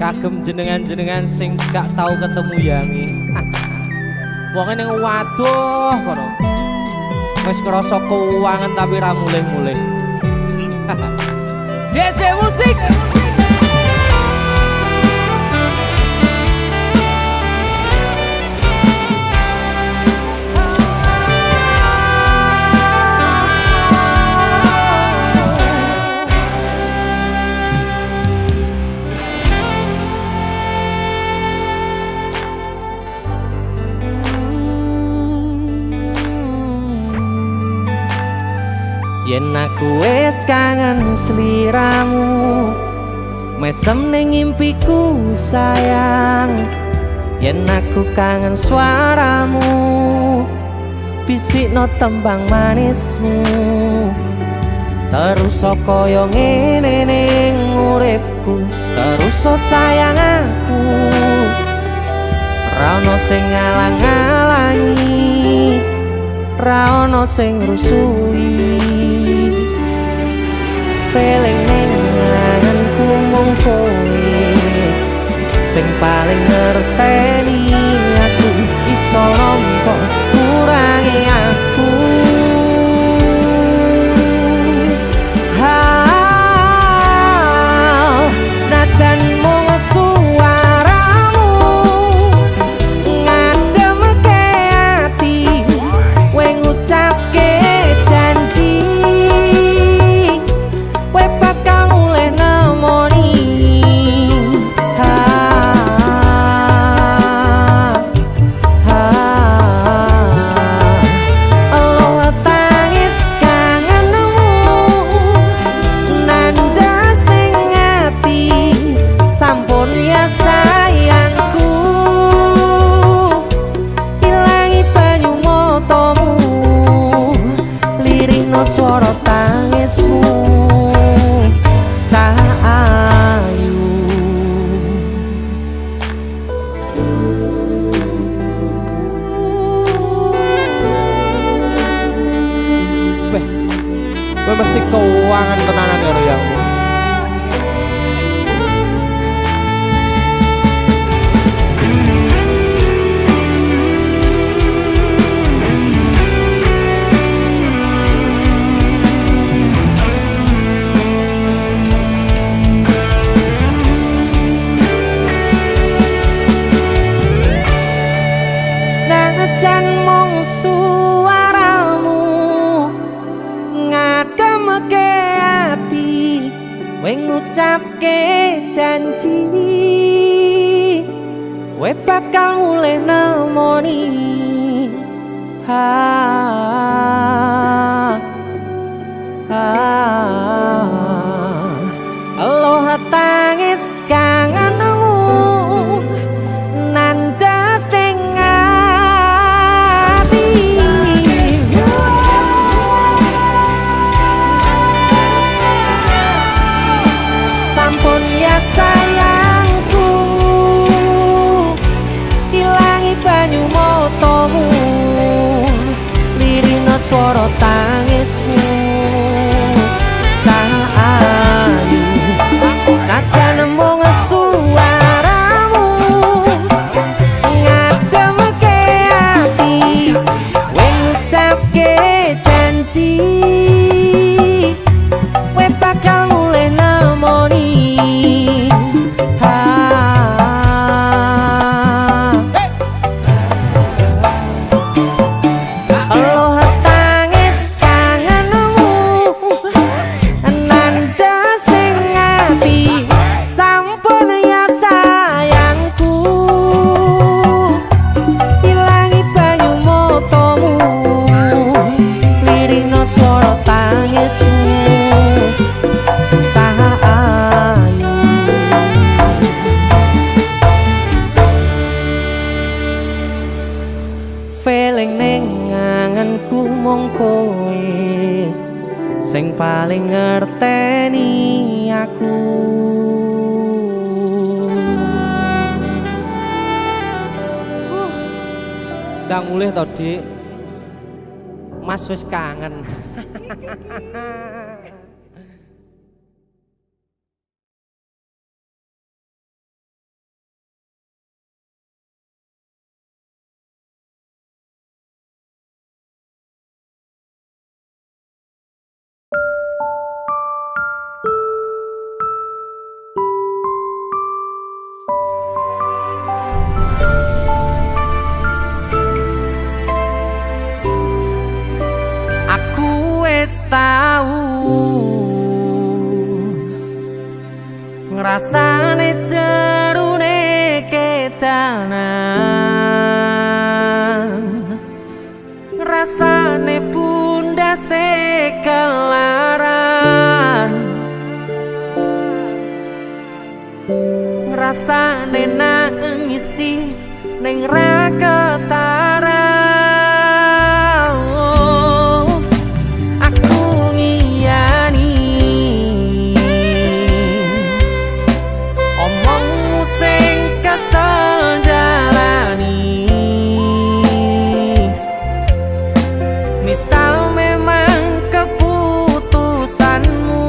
Kagem jenengan-jenengan sing gak tau ketemu Yangi. Wonge ning waduh kono. Wis krasa keuangan tapi ra mulih-mulih. DC Musik. Yen aku wis kangen sliramu, mesem ning impiku sayang. Yen aku kangen suaramu, bisikno tembang manismu. Terus kaya ngene ning uripku, terus sayang aku. Ra ono sing ngalang-alangi, ra ono sing rusuhi. Feeling ning anganku mung kowe sing paling ngerteni aku, iso nampa kurange aku. Ha, senajan mung suaramu ngademke ati, kowe ngucapke janji, kowe bakal mulih nemoni. Ha, ha, elo tangis kangenmu nandas ning ati, sampun ya sayangku, ilangi banyu matamu, lirihno swara tangismu, cah ayu. Weh, kowe mesti keuangan tenanan karo yangmu. Senajan mung suaramu ngademke ati, kowe ngucapke janji, kowe bakal mulih nemoni. Ha, ha, elo tangis kangenmu nandas ning ati. Sampun ya sayangku, ilangi banyu matamu, lirihno swara tangismu, cah ayu. Senajan mung suaramu ngademke ati, kowe ngucapke janji, kowe bakal mulih nemoni. Ha, elo tangis kangenmu nandas ning ati, sampun ya sayangku, ilangi banyu matamu, lirihno swara tangismu, cah ayu. Feeling ning anganku mung kowe sing paling ngerteni aku. Ndang mulih to, Dik. Mas wis kangen. Rasane jerune kedanan, rasane bunda sekelaran, rasane nangisi ning ra ketara. Aku ngiyani omongmu sing kesel jalani. Misal memang keputusanmu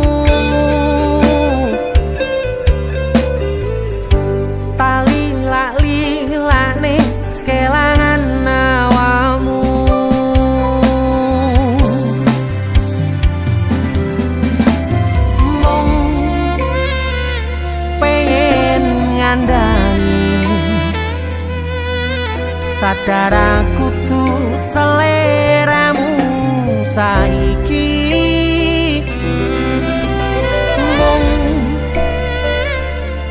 tali lali lane kelangan awamu. Mung pengen ngandani, sadar aku tuh seleramu saiki. Mung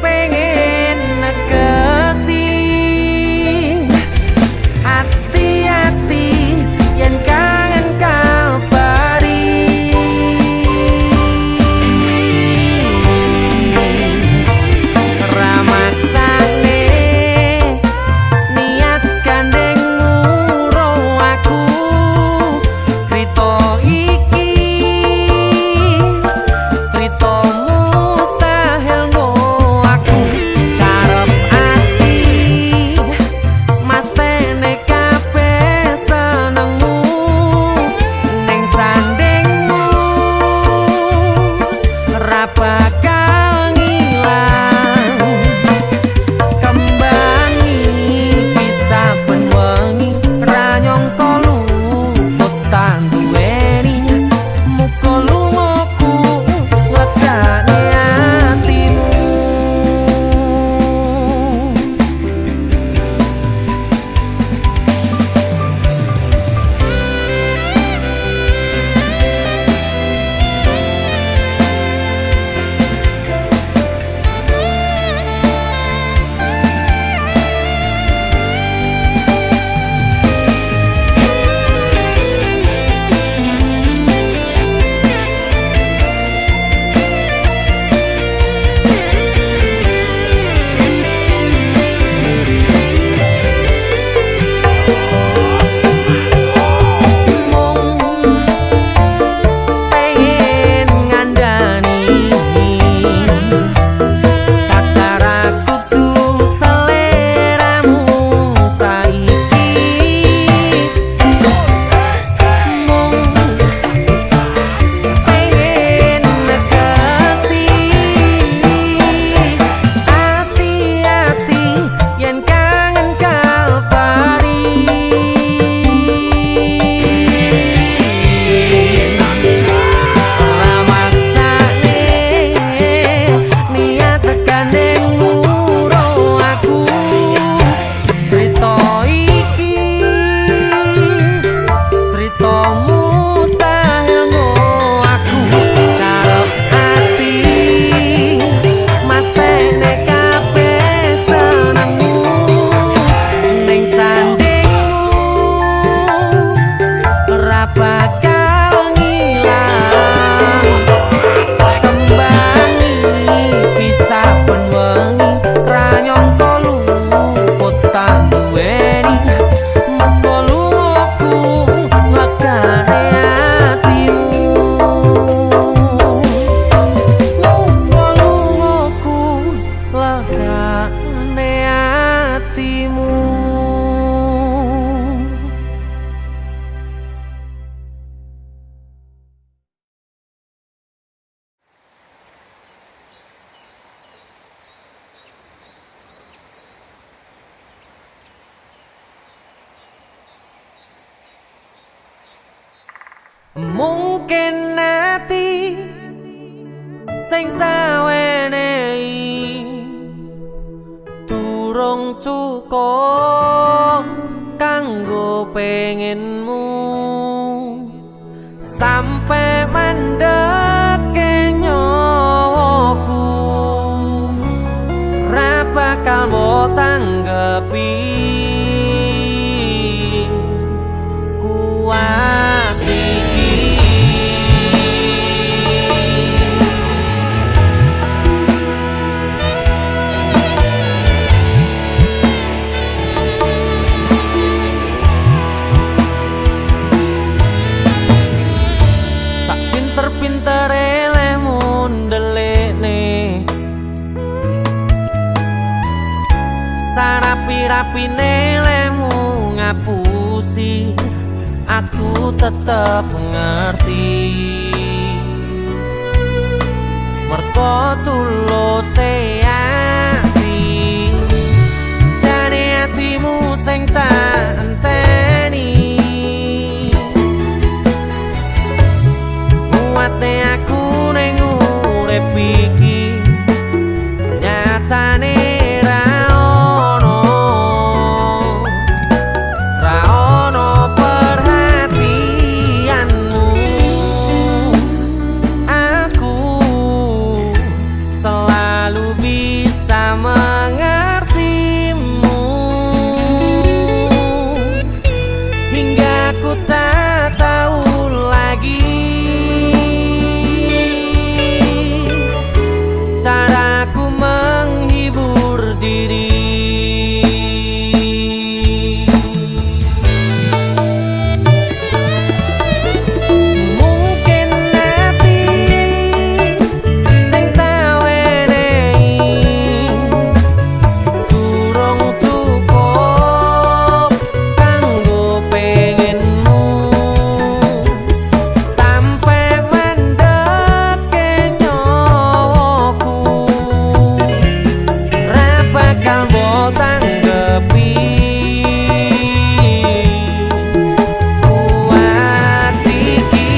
pengen negesi, hati-hati yen kangen kabari. Ramaksane niat gandeng nguro aku, crita iki crita mustahil nggo aku. Karep ati mastene kabeh senengmu ning sandingmu ra bakal ngilang. Kembangi bisa ben wengi ra nyangka luput tak duweni. Muga lungaku nglegane atimu. Mung pengen ngandani, sadar aku tuh seleramu saiki. Mung pengen negesi, hati-hati yen kangen kabari. Ramaksane niat gandeng nguro aku, crita iki crita mustahil nggo aku. Karep ati mastene kabeh senengmu ning sandingmu ra bakal ngilang. Kembangi bisa ben wengi ra nyangka luput tak duweni. Muga lungaku nglegane atimu. Muga lungaku legane atimu. Mungkin ati sing tawenehi durung cukup kanggo pengenmu, sampe mandeke nyawaku. bakal mbok tanggepi. Kuat iki. Sak pinter-pintere lehmu ndelikne, sarapi-rapine lehmu ngapusi, aku tetep ngerti. Merko tuluse ati, jane atimu sing tak enteni. Kuwate aku ning urip iki nyatane ra ono, ra ono perhatianmu. Aku selalu bisa mengertimu, hingga ku tak tahu lagi caraku menghibur diri. Mungkin ati sing tak wenehi durung cukup kanggo pengenmu, sampe mandeke nyawaku ra bakal mbok tanggepi. Kuat iki.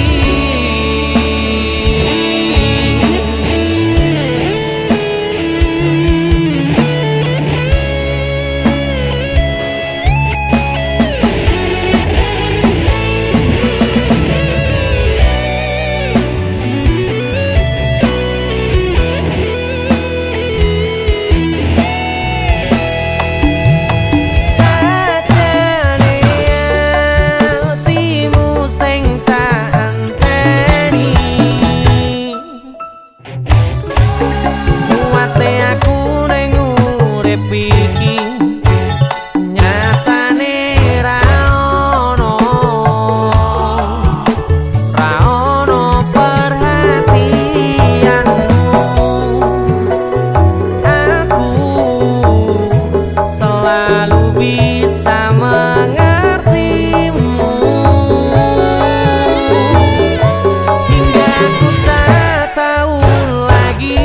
Sajane atimu sing tak enteni, kuwate aku ning urip iki nyatane ra ono, ra ono perhatianmu. Aku selalu bisa mengertimu, hingga ku tak tahu lagi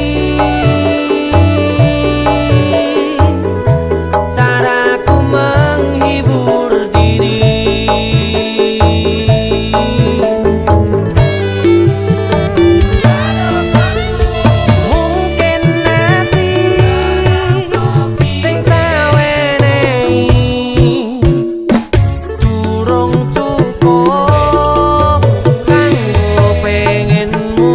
caraku menghibur diri. Mungkin ati sing tak wenehi durung cukup kanggo pengenmu,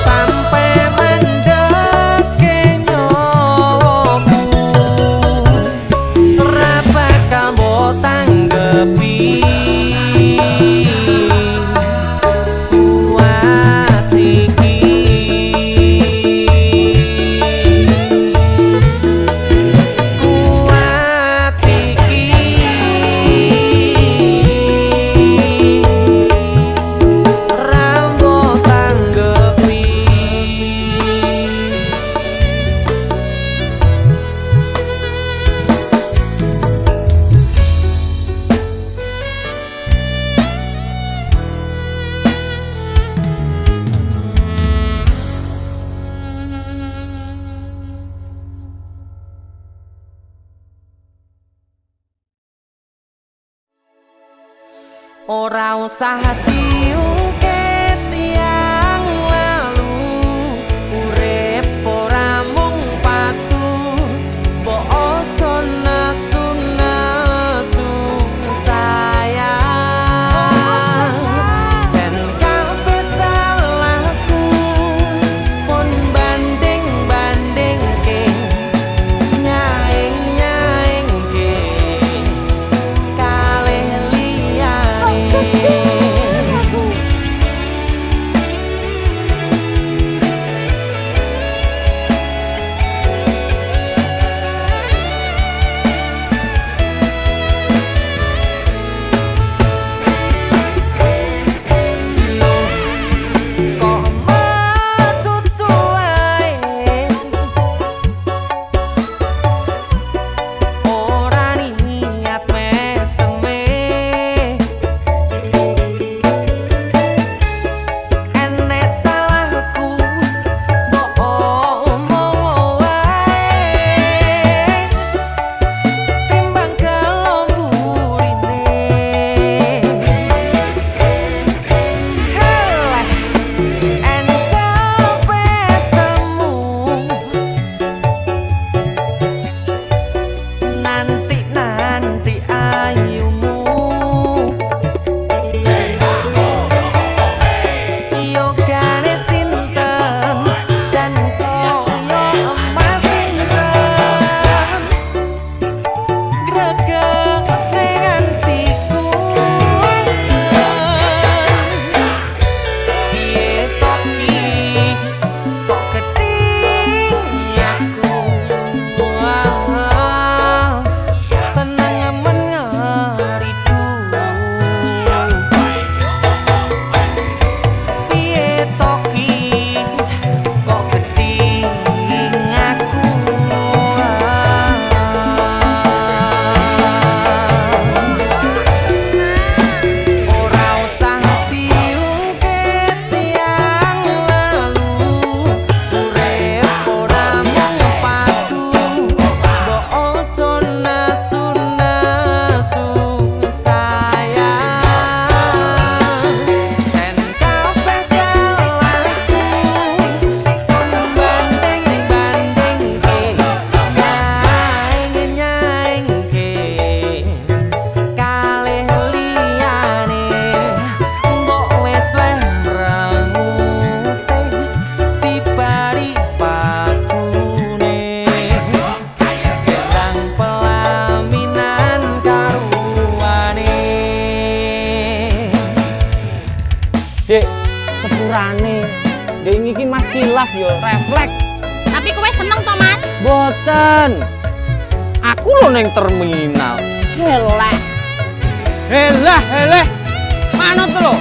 sampe mandeke nyawaku ra bakal mbok tanggepi. Kuat iki. Kuat iki. Ra mbok tanggepi. Ora usah diungkit yang lalu, urip ora mung padu, mbok aja nesu-nesu sayang. Jen kabeh salahku pun banding-bandingke. sepurane. Ndek iki Mas kilaf yo, refleks. Tapi kowe seneng to, Mas? Boten. Aku lho ning terminal. Heleh. Helah, heleh. Manut lho.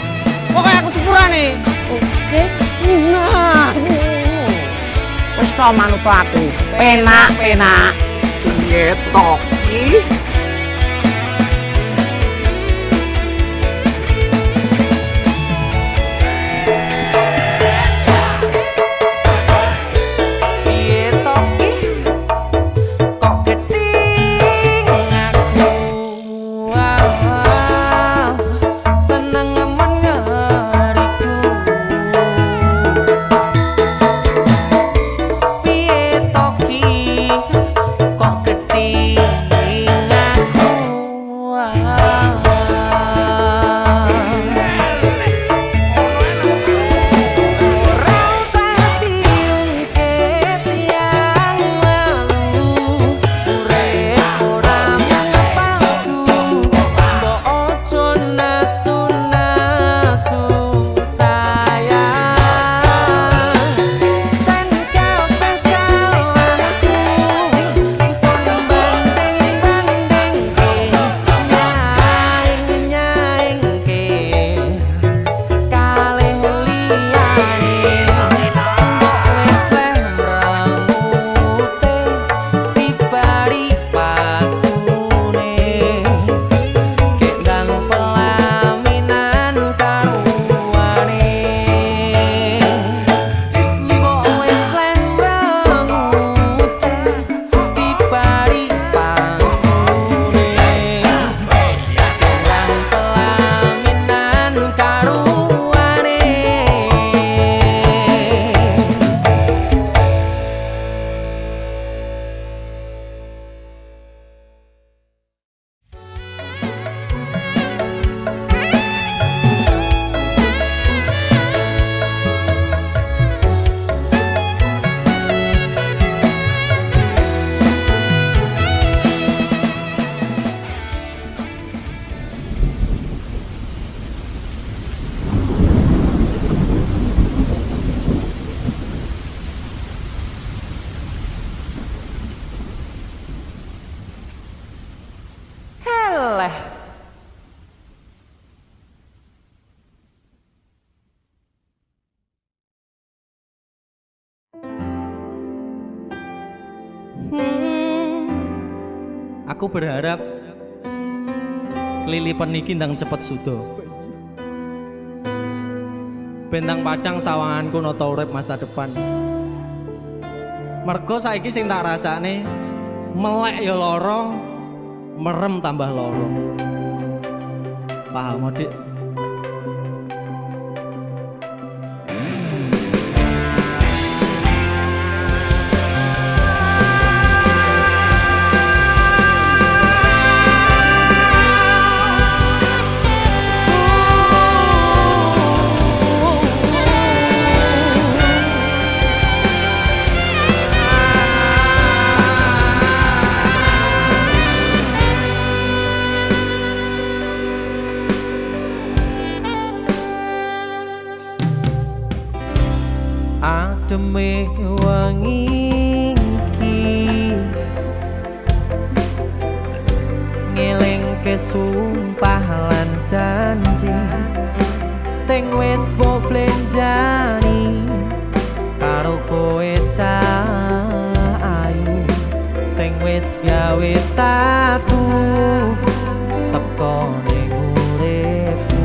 Pokoke aku sepurane. Oke. Nah. Wis to manut aku. Penak, penak. Piye to ki? Piye to ki? Kok gething aku. Ah, seneng men ngeriku. Piye to ki? Kok gething aku. Ah. Ora usah diungkit yang lalu, urip ora mung padu, mbok ojo nasu-nasu sayang. Sen kabeh salahku, pun banding-bandingke, nyaing-nyaingke kalih liyane. Mbok wis leh mrengute dibari patune, kendang pelaminan karuane. Mbok wis leh mrengute dibari patune, kendang pelaminan karuane. Heleh. Aku berharap kelilipan niki ndang cepet suda. Bentang padang sawanganku nata urip masa depan. Mergo saiki sing tak rasane melek ya lara, merem tambah lara. Paham, Dik? Ademe wengi iki ngelingke sumpah lan janji sing wis mbok blenjani karo kowe cah ayu sing wis gawe tatu teko ning uripku.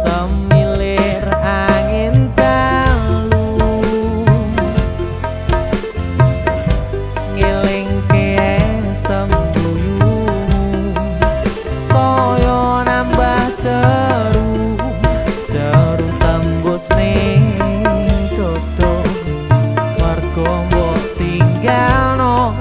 Semilir angin dalu ngelingke sembuyumu, saya nambah jeru jeru tembus ning dodo, mergo mbok tinggalno.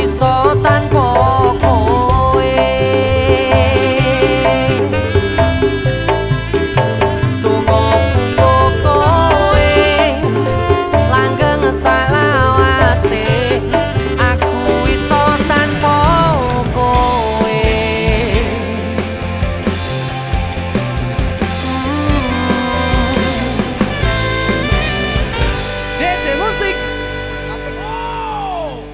iso tanpa kowe. Donga kowe langgeng salawase, aku iso tanpa kowe. DC Musik. Asik oh.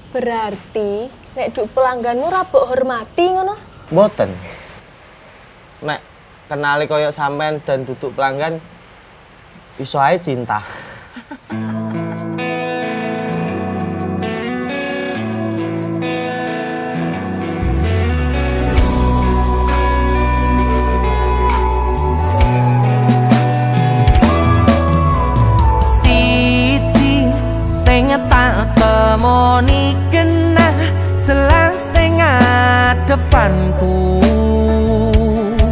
Berarti nek duk pelangganmu ra mbok hormati ngono? Mboten. Nek kenali koyok sampean dan duduk pelanggan iso ae cinta. Siji sing tak temoni genah jelas ning ngadepanku,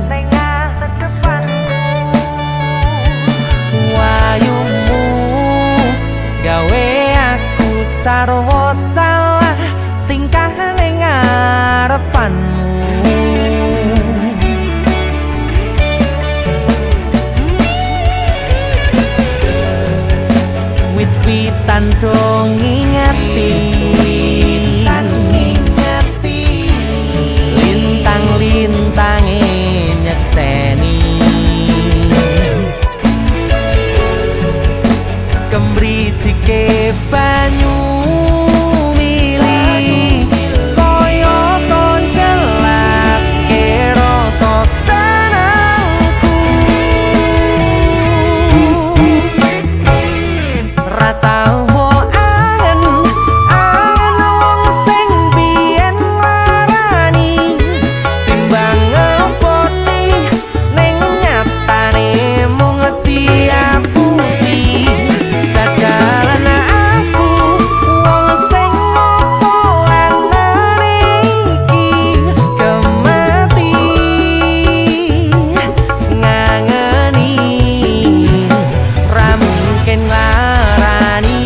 ning ngadepanku. Wayumu gawe aku sarwa salah tingkah ning ngarepanmu. Wit-witan do ngingeti, lintang-lintange nyekseni, kemricike banyu mili kaya kon jelaske rasa senengku. Rasa mbok angen angen wong sing biyen larani, timbang ngepoti ning nyatane mung diapusi. Jajalan aku wong sing opo anane iki kemati ngangeni, ra mungkin nglarani.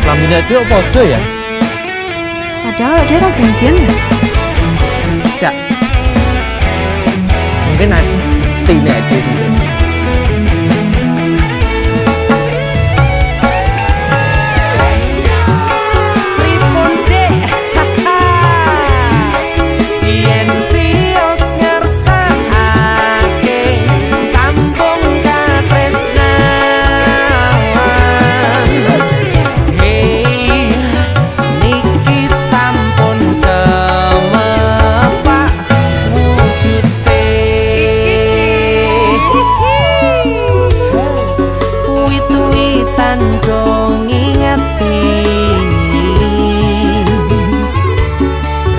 Lambene dhewe padha ya? Padahal dia ra janjian ya. Ya. Mungkin atine aja sih. Pripun dek, yen sios ngersakake sampung katresnan. Hei, niki sampun cemepak wujute. Wit-witan do ngingeti,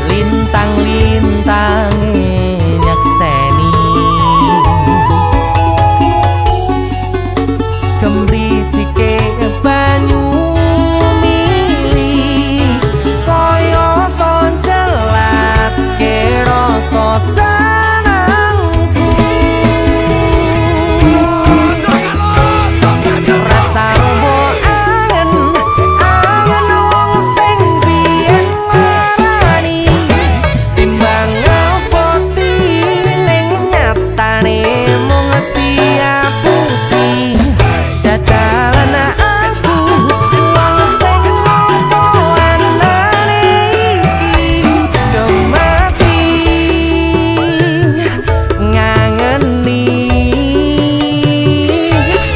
lintang-lintange nyekseni, kemricike banyu mili kaya kon jelaske rasa senengku. Rasa mbok angen angen wong sing biyen larani, timbang ngepoti ning nyatane mung diapusi. Jajalan aku wong sing opo anane iki kemati ngangeni,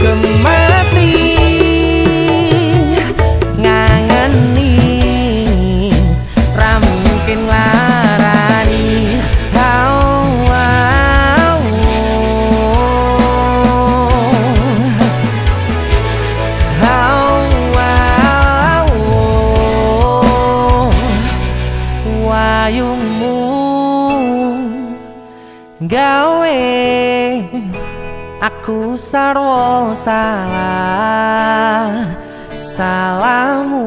kemati ngangeni, ra mungkin nglarani. Au, au, au, au, wayumu gawe aku sarwa salah. Salahmu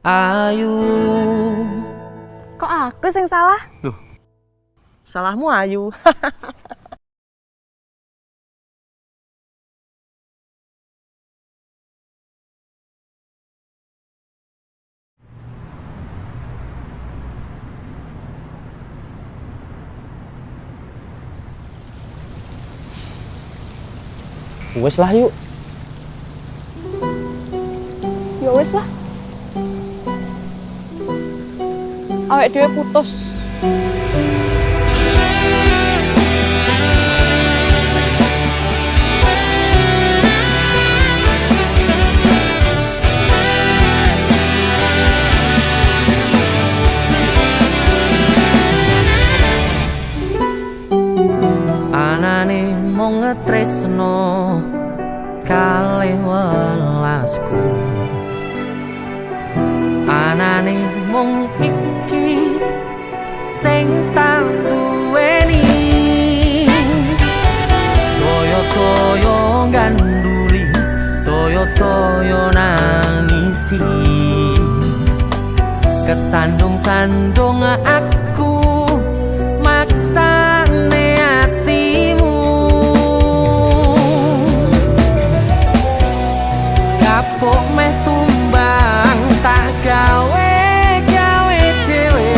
ayu. Kok aku sing salah? Salahmu ayu. Wes lah yuk. Ya wis lah. Awake dhewe putus. Anane mung tresno kalih welasku. Anane mung iki sing tak duweni. Toyo-toyo ganduli, toyo-toyo nangisi. Kesandung-sandung aku maksane atimu. Kapok meh tumbang tak gawe gawe dhewe.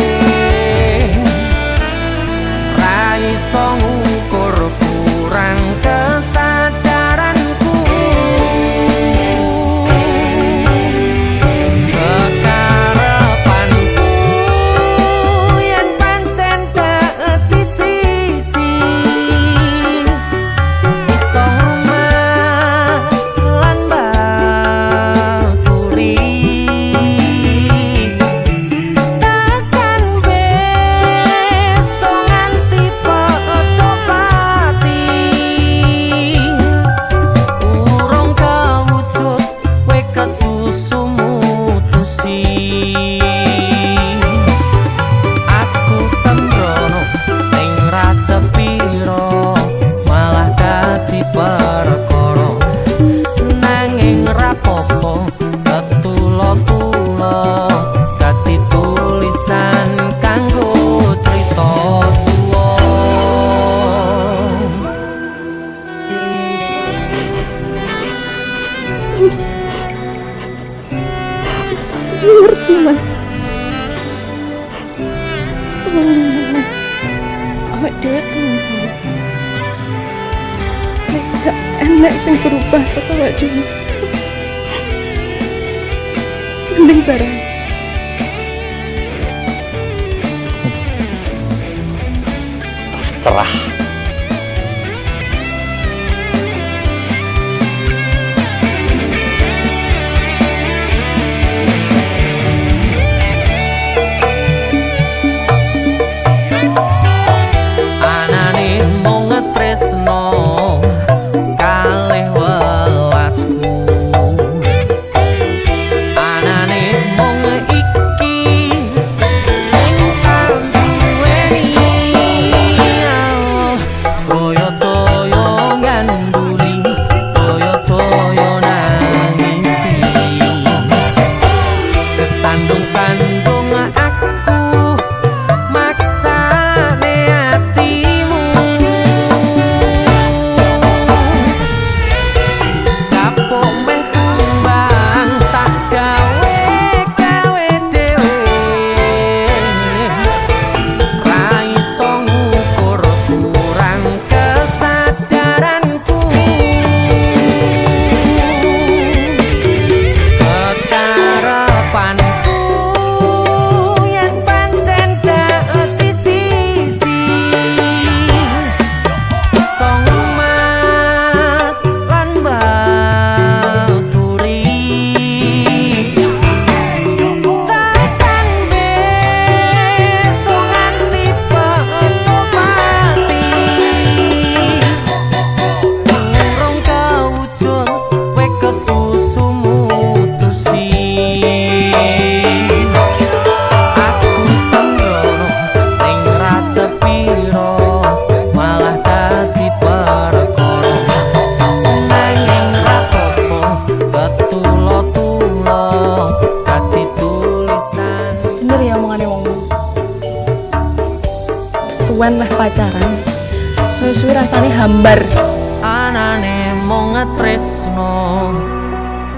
Ra iso ngukur kurang kesadaranku. Kekarepanku yen pancen dadi siji, iso ngrumat lan baturi. Tekan besok nganti padha pati, urung kewujud kowe kesusu mutusi. Aku sembrono ning rasa piro malah dadi perkara. Nanging rapopo ketulo-tulo dadi tulisan kanggo crita tuwa. Mas, aku ngerti, Mas. Tolong Mas. Awake dhewe 3 tahun. Nek gak enek sing berubah teko awake dhewe. Mending bareng. Terserah. Anane mung tresno kalih welasku. Anane mung iki sing tak duweni. pacaran, suwe-suwe rasane hambar. Anane mung tresno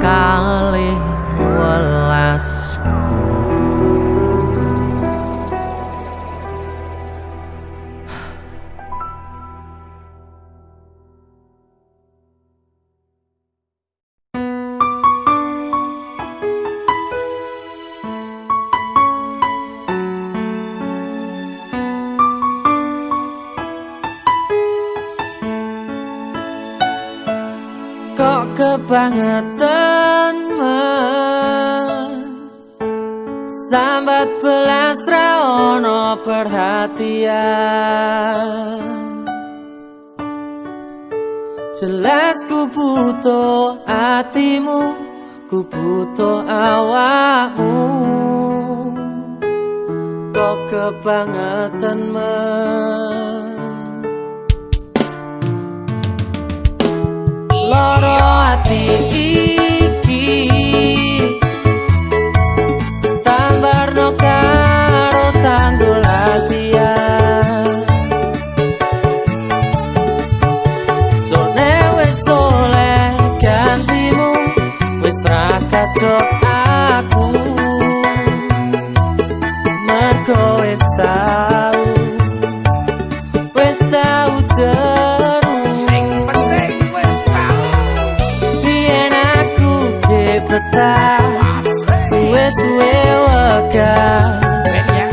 kalih welasku. Kok kebangetan men, sambat belas ra ono perhatian. Jelas ku butuh atimu, ku butuh awakmu. Kok kebangetan men. Loro ati iki tambarno karo tanggul latihan. Sone wis oleh gantimu, wis ra kacok aku. Mergo wis tau jeru. Sing penting wis tau. Biyen aku jebetah, suwe-suwe wegah. Ben ya.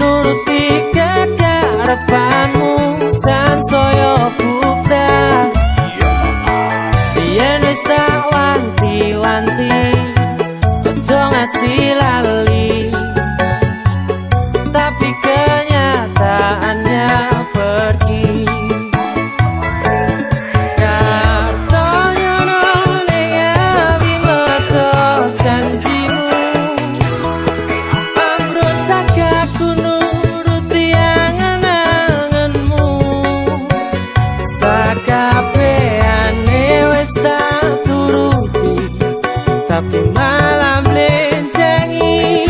Nuruti kekarepanmu sansaya bubrah. Biyen wis tak wanti-wanti, aja ngasih lali. Tapi kenyataannya pergi. Kartonyono ning awi mergo janjimu. Ambruk cagakku nuruti angen-angenmu. Sakabehane wis tak turuti, tapi malah mlencengi.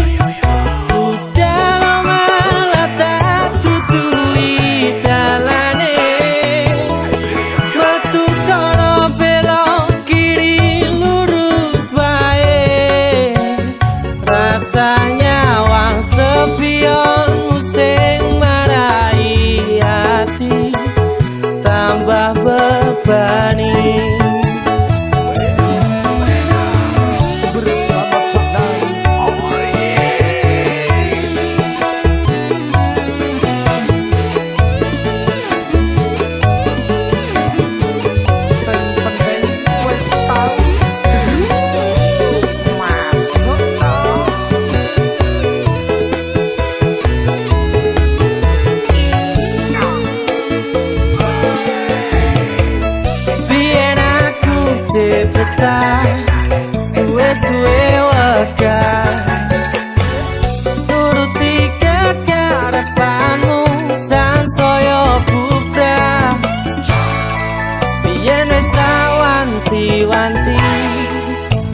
Budal malah tak tutui dalane. Metu kono belok kiri lurus wae. Rasanya wang sepionmu sing marai ati tambah bebani. Bersama Cak Nai. Oh yeah. Sing penting wis tau jeru. Masuk to. Biyen aku jebetah, suwe-suwe wegah. Nuruti kekarepanmu sansaya bubrah. Biyen wis tak wanti-wanti,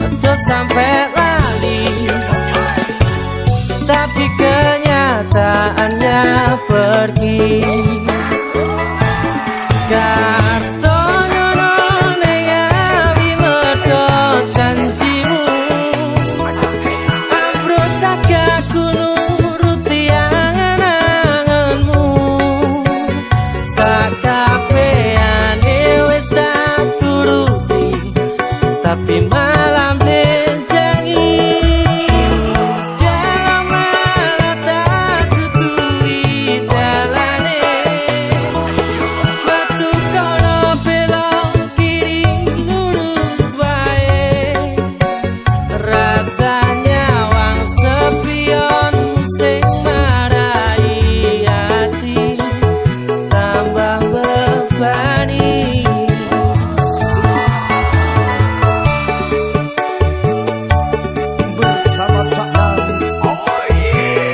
aja sampe lali. Tapi kenyataannya pergi. Kartonyono ning awi mergo janjimu. Ambruk cagakku nuruti angen-angenmu. Sakabehane wis tak turuti, tapi malah mlencengi. Dalam malah tak tutui dalane. Metu kono belok kiri lurus wae. Rasanya wang sepionmu sing marai ati tambah bebani. Bersama Cak Nai. Oh yeah.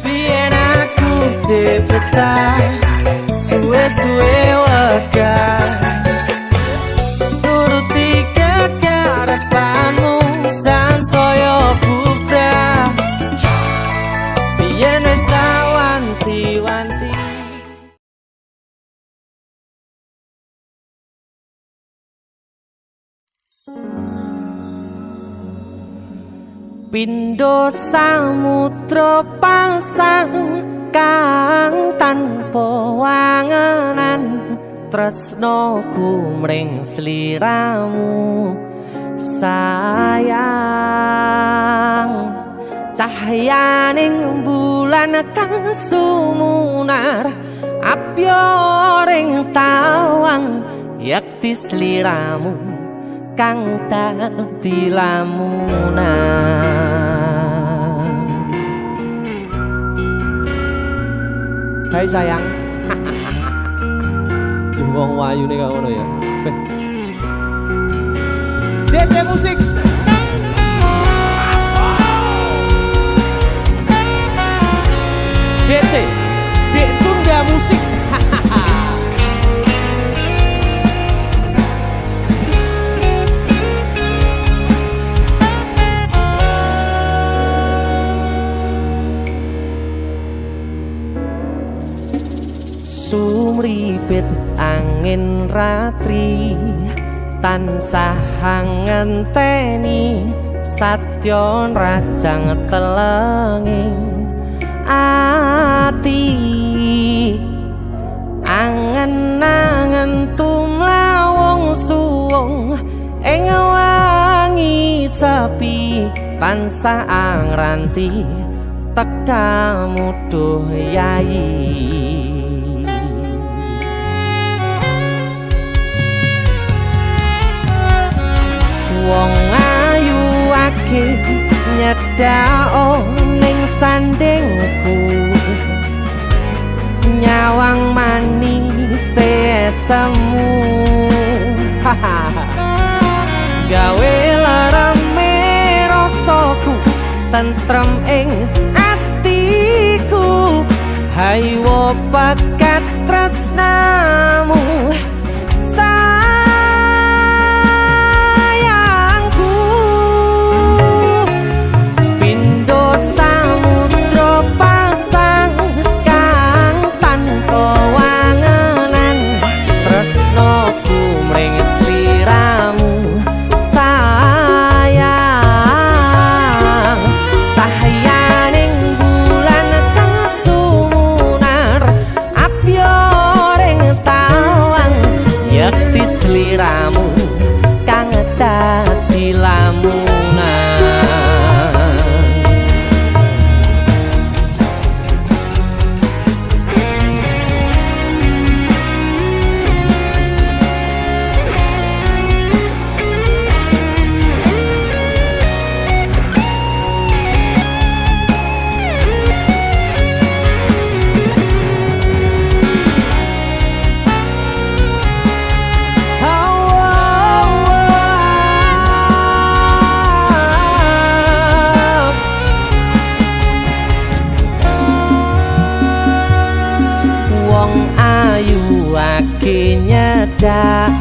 Biyen aku jebetah, suwe-suwe wegah. Pindho samudra pasang kang tanpa wangenan, tresnoku mring sliramu sayang. Cahyaning bulan kang sumunar apyoring tawang, yakti sliramu kang dadi lamunan. Hai sayang. Jeng wong wayune kaya ngono ya. Beh. DC Musik. DC Dek Tunda Musik. Sumripit angin ratri tansah ngenteni satya rajang telenging ati. Angen-angen tumlawung suwung ing wangi sepi tansah angranti tekamu duh yai. Wong ayu ake nyedhako ning sandingku, nyawang manis semu gawe lereme rasaku tentrem ing atiku. Haywo pekat tresnamu sayangku. Pindho samudra pasang kang tanpa wangenan, tresnoku mring sliramu sayang. Cahyaning bulan kang sumunar apyoring tawang, yekti sliramu kang dadi lamunan. Wong ayu ake nyedak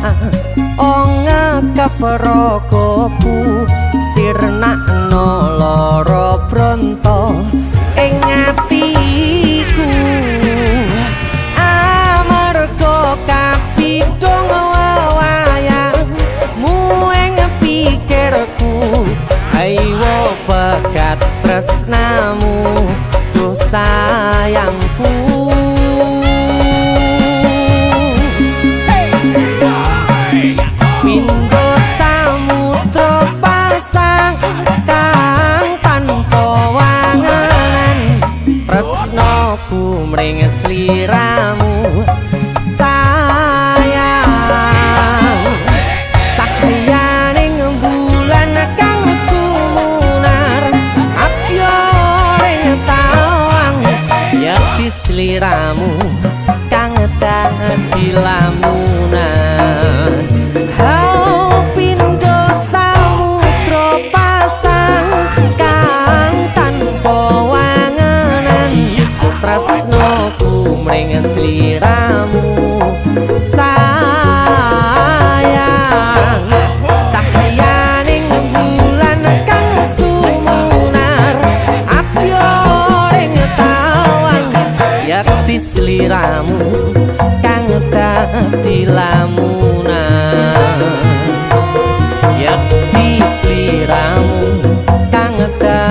ongekep rogoku, sirnakno lara bronto ing atiku. Amarga kapidhong wewayangmu ing pikirku, aiwo pekat tresnamu duh sayangku. Pindho samudra pasang kang tanpa wangenan, tresnoku mring sliramu sayang. Cahyaning bulan kang sumunar apyoring tawang, yakti sliramu kang dadi lamunan. Hau pindho samudra pasang kang tanpa wangenan, tresnoku mring sliramu sayang. Cahyaning bulan kang sumunar apyoring tawang, yakti sliramu kang dadi lamunan. Yakti sliramu kang dadi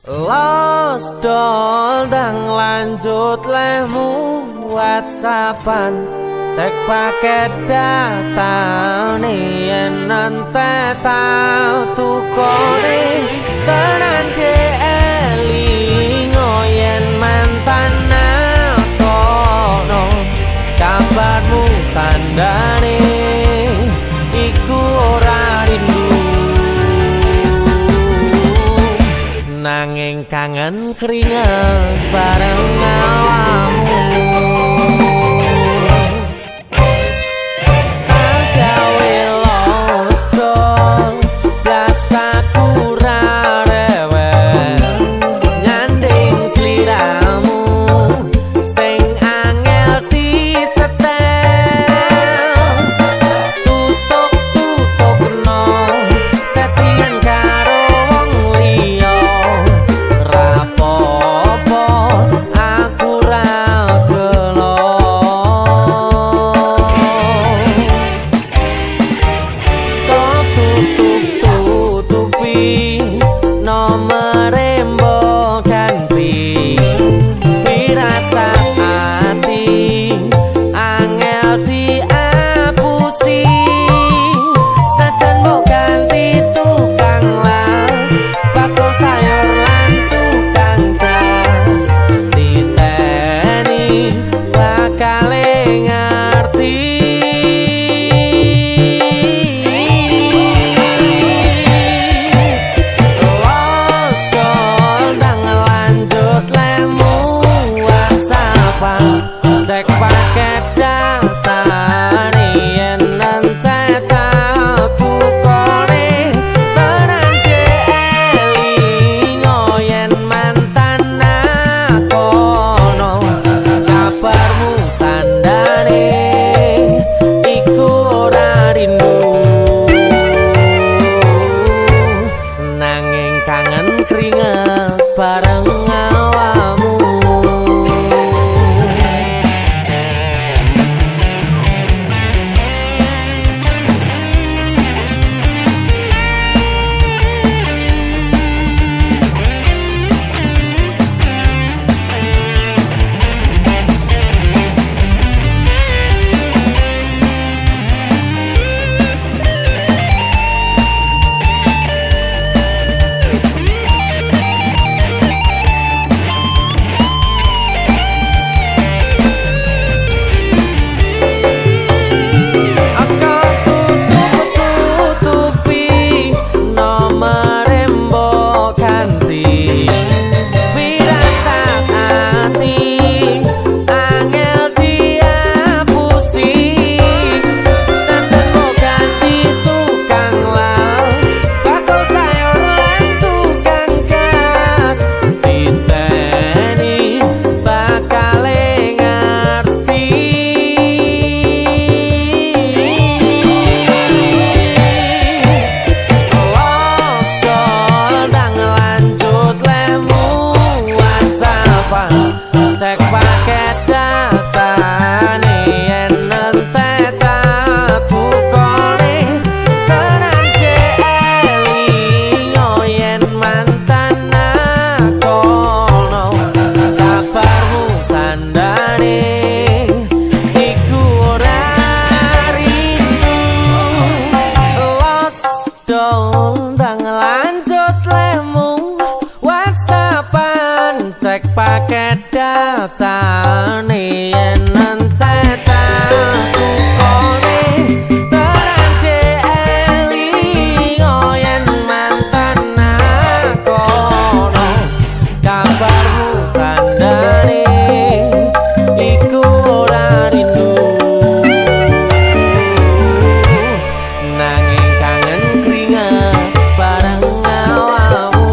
Los dol dang lanjut lehmu whatsappan, cek paket data yen entek tau tukone tenan elingo yen mantan kono kabarmu tandane iku ora rindu nanging kangen keringet bareng awakmu. Tak gawe los dol blas aku ra rewel nyanding sliramu sing angel disetel tutuk-tutukno chattingan karo wong liya rapopo aku ra gelo. Tok tutup-tutupi nomere mbok ganti firasat ati angel diapusi senajan mbok ganti tukang las bakul sayur lan tukang gas titeni bakale ngerti. Los dol ndang lanjut lemu whatsappan cek paket data yen entek tau tukone tenan elingo yen mantan kono kabarmu tandane iku ora rindu nanging kangen keringet bareng awakmu. Aku tutup-tutupi nomere mbok ganti firasat ati angel diapusi senajan mbok ganti tukang las bakul sayur lan tukang gas titeni bakale ngerti. Los dol ndang lanjut lemu whatsappan cek paket data yen entek tau tukone tenan elingo yen mantan kono kabarmu tandane iku ora rindu. Los dol ndang lanjut lemu whatsappan cek paket data yen entek tau tukone tenan elingo yen mantan kono kabarmu tandane iku ora rindu nanging kangen keringet bareng awakmu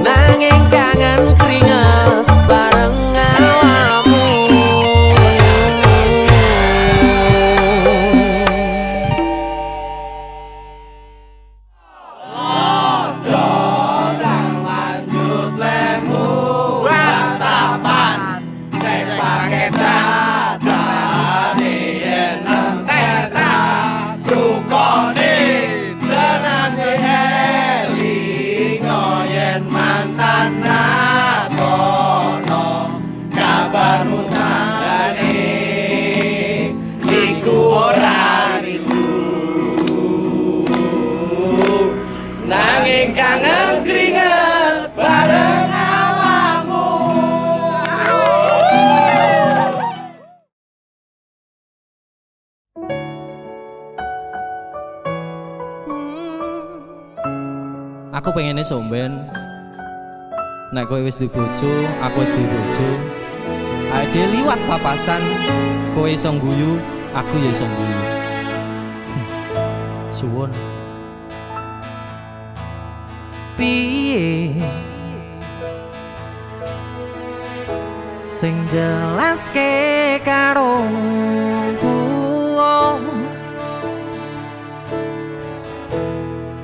nanging kangen keringet bareng awakmu. Aku pengene somben nek kowe wis duwe bojo, aku wis duwe bojo. Awake dhewe liwat papasan, kowe iso ngguyu, aku ya iso ngguyu. Suwun. Piye? Sing jelaske karo tuwa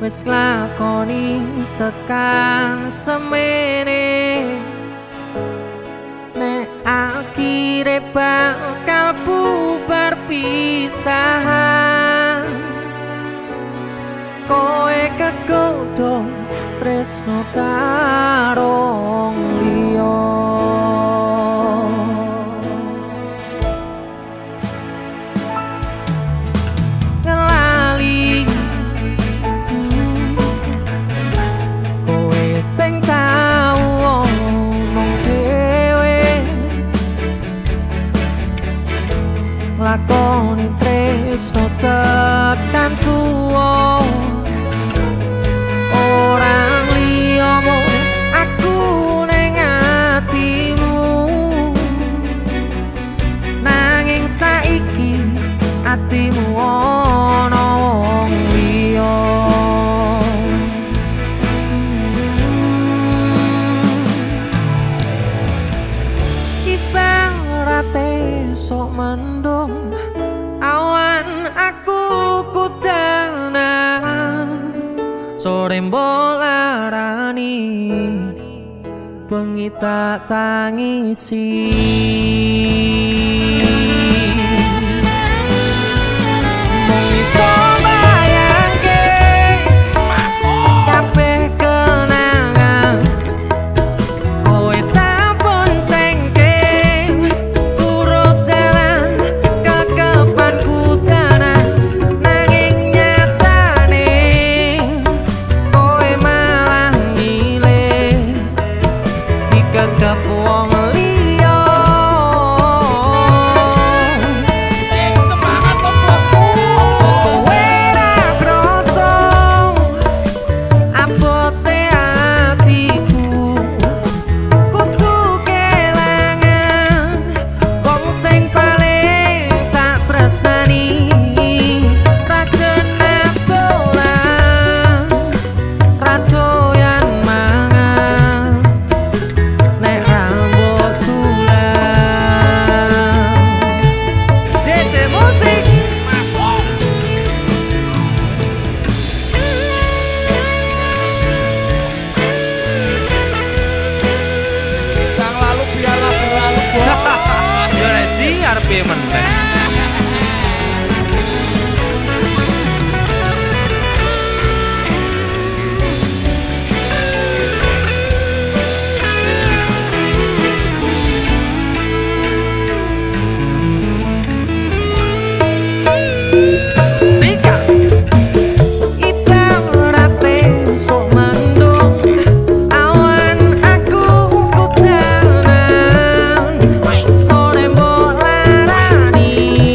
wis nglakoni tekan semene, nek akhire bakal bubar pisahan, kowe kegodho tresno karo wong liya. Ngelali kowe sing tau ngomong dhewe, lakoni tresno tekan tuwa, ora liya mung aku ning atimu. Nanging saiki atimu ana wong liya. Ibarate sok mendung awan aku kudanan, sore mbok larani bengi tak tangisi. Mung iso bayangke kabeh kenangan kowe tak boncengke turut dalan kekepan kudanan, nanging nyatane kowe malah milih dikekep wong liya. Semangat lo, bosku. Kowe ra kroso abote atiku, kudu kelangan wong sing paling tak tresnani. Ra genah dolan, ra doyan mangan, nek ra mbok tulang. DC Musik. Yang lalu biarlah berlalu, bos. Ya ready arep piye meneh. Sikat. Ibarate sok mendung awan aku kudanan, sore mbok larani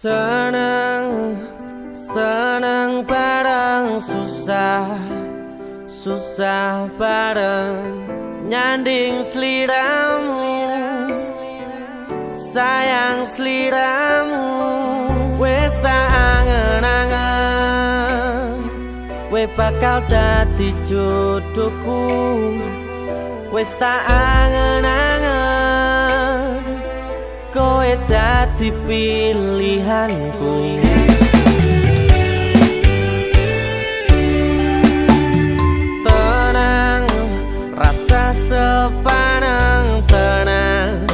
Seneng, seneng bareng, susah, susah bareng, nyanding sliramu, sayang sliramu. Wis tak angen-angen we bakal dadi jodohku. Wis tak angen-angen kowe dadi pilihanku. Tenang rasa sepaneng, tenang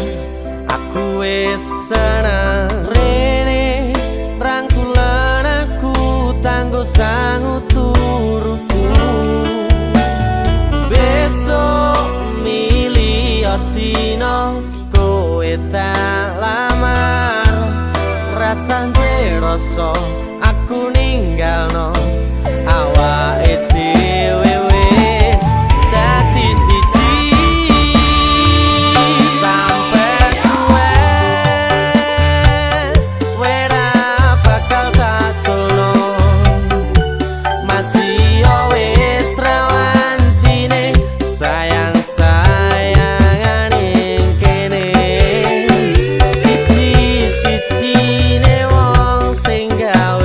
aku wis seneng. Rene rangkulan aku tanggo sangu turuku. Besok milih dino kowe tak lamar. Rasa rasa aku ninggalno awake dhewe wis dadi siji. Sampe tuwe ora bakal tak culno. Masih wis rawancine sayang sayangan ing kene. Siji sijine wong sing gawe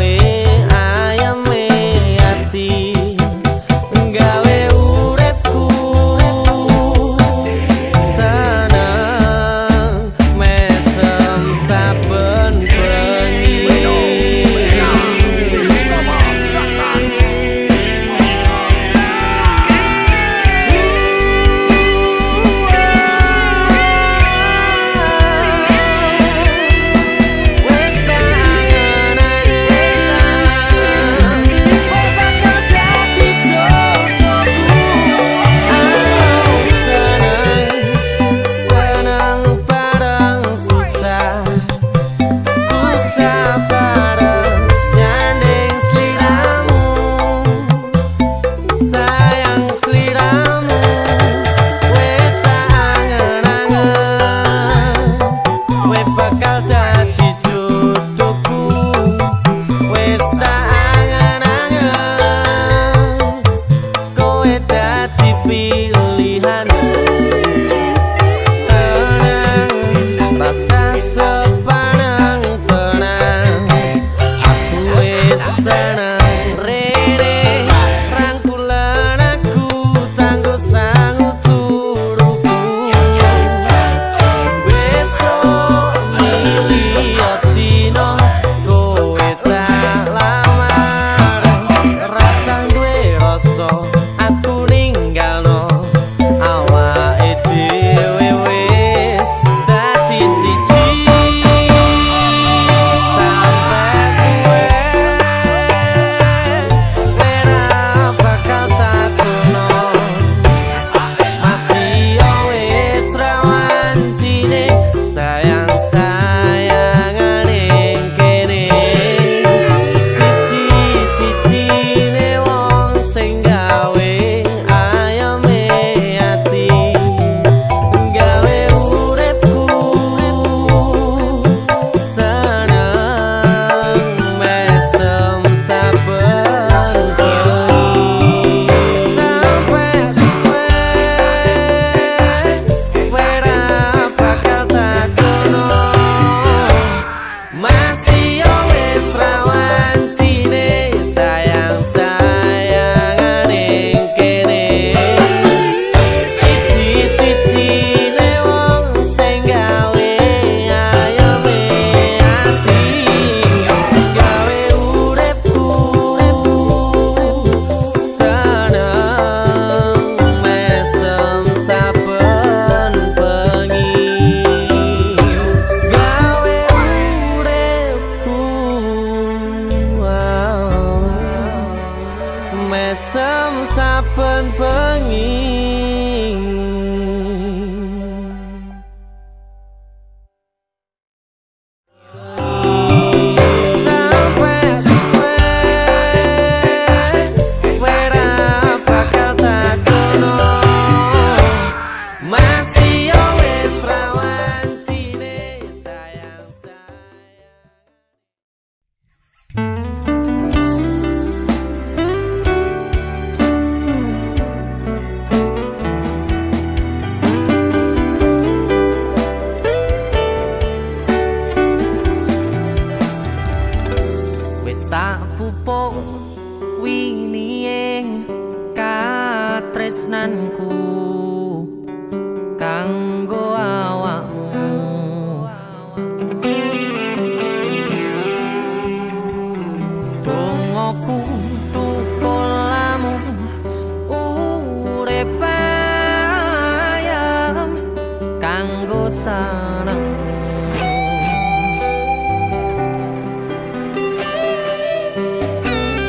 senengmu.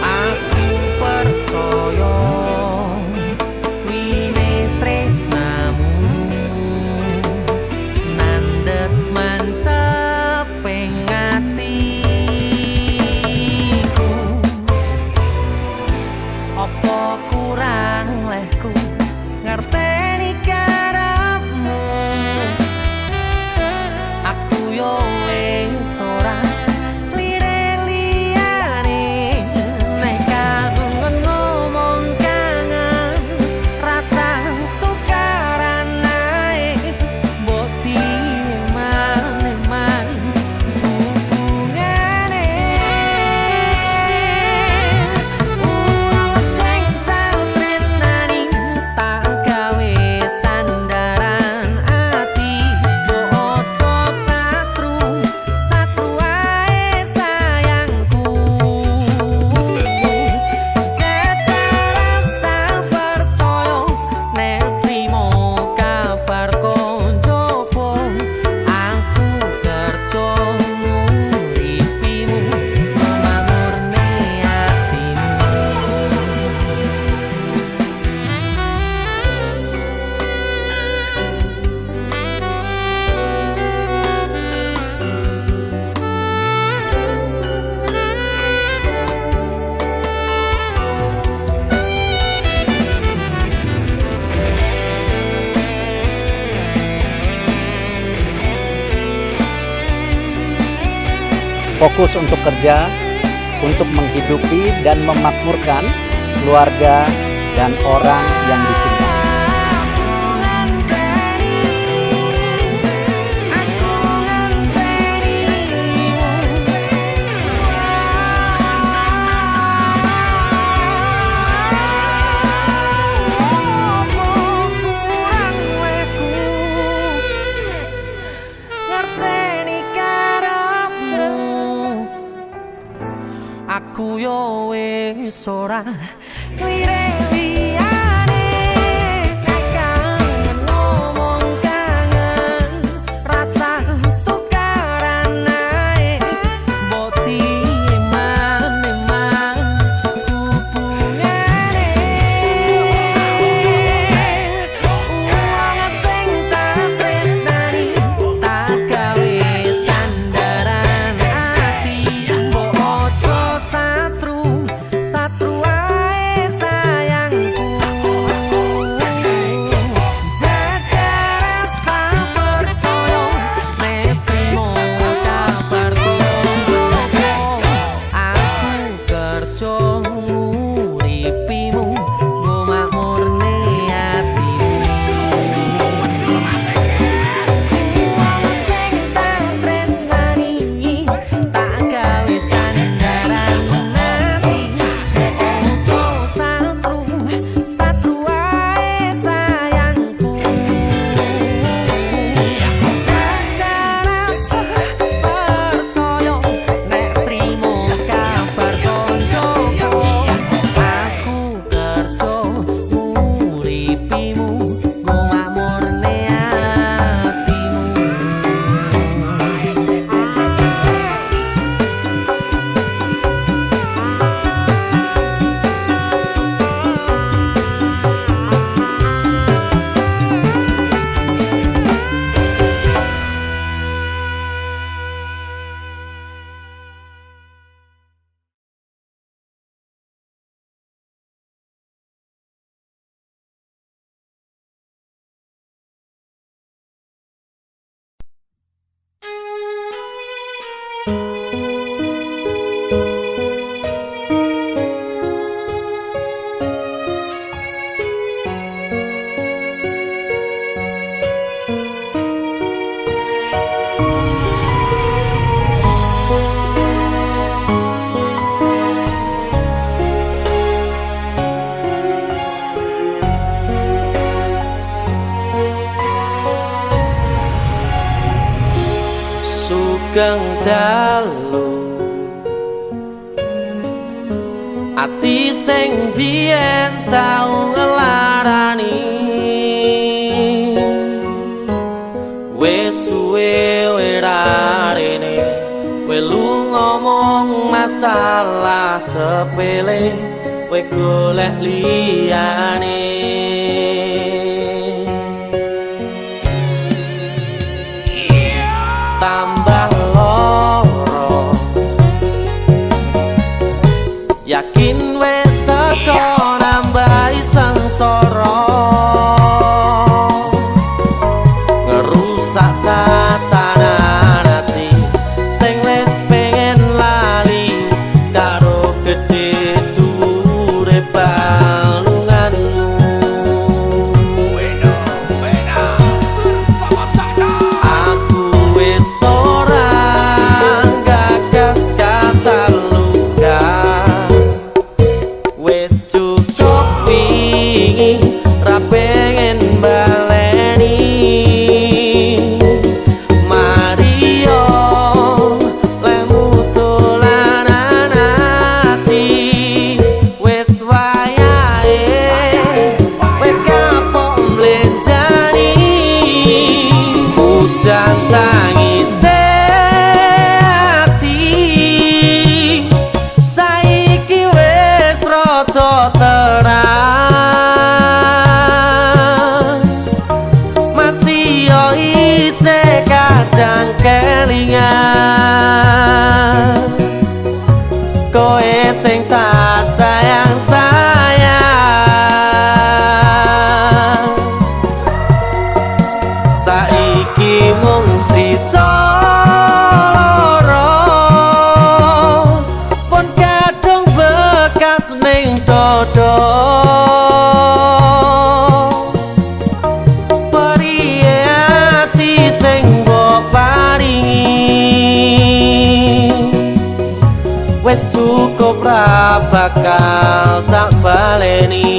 Aku percaya wine tresnamu nandes mancep ing atiku. Apa kurang lehku ngerteni karepmu? Aku yo wis ora lire-liyane. Nek kangen ngomong kangen, rasa tukaran ae, mbok dieman-eman hubungane. Wong sing tau tresnani tak gawe sandaran ati, mbok aja satru satru ae sayangku. Jajal rasa percaya nek trimo kabar koncoku, aku kerja nguripimu mamurne atimu. Fokus untuk kerja, untuk menghidupi dan memakmurkan keluarga dan orang yang dicintai. Aku ngenteni, aku ngentenimu. Apa kurang wehku ngerteni karepmu? Aku yo wis ora lire-liyane. Nek kangen ngomong kangen, rasa tukaran ae, mbok dieman-eman hubungane. Wong sing tak tresnani tak gawe sandaran ati, mbok aja satru satru ae sayangku. Jajal rasa percaya nek trimo kabar koncoku, aku kerja nguripimu nggo makmurne atimu. Wong sing tak tresnani tak gawe sandaran ati, ojo satru satru ae sayangku. Jajal rasa percaya nek trimo kabar koncoku, aku kerja nguripimu nggo makmurne atimu. Sugeng dalu, ati sing biyen tau ngelarani, wis suwe. Ngomong masalah sepele, kowe golek liyane. Tambah loro, yakin wis teko nambahi sengsara, ngerusak tatanan ati sing wis pengen lali karo gedhe dhuwure balunganmu. Aku wis ora gagas kata luka, wis cukup wingi, ra pengen baleni. Mario lemu dolanan ati, wis wayahe kowe kapok mblenjani. Udan tangise ati saiki wis rada terang, masih yo isih kadang kelingan kowe sing tak sayang sayang. Saiki mung crita loro, pun kadung bekas ning dodo. Priye ati sing mbok paringi, wis cukup ra bakal tak baleni.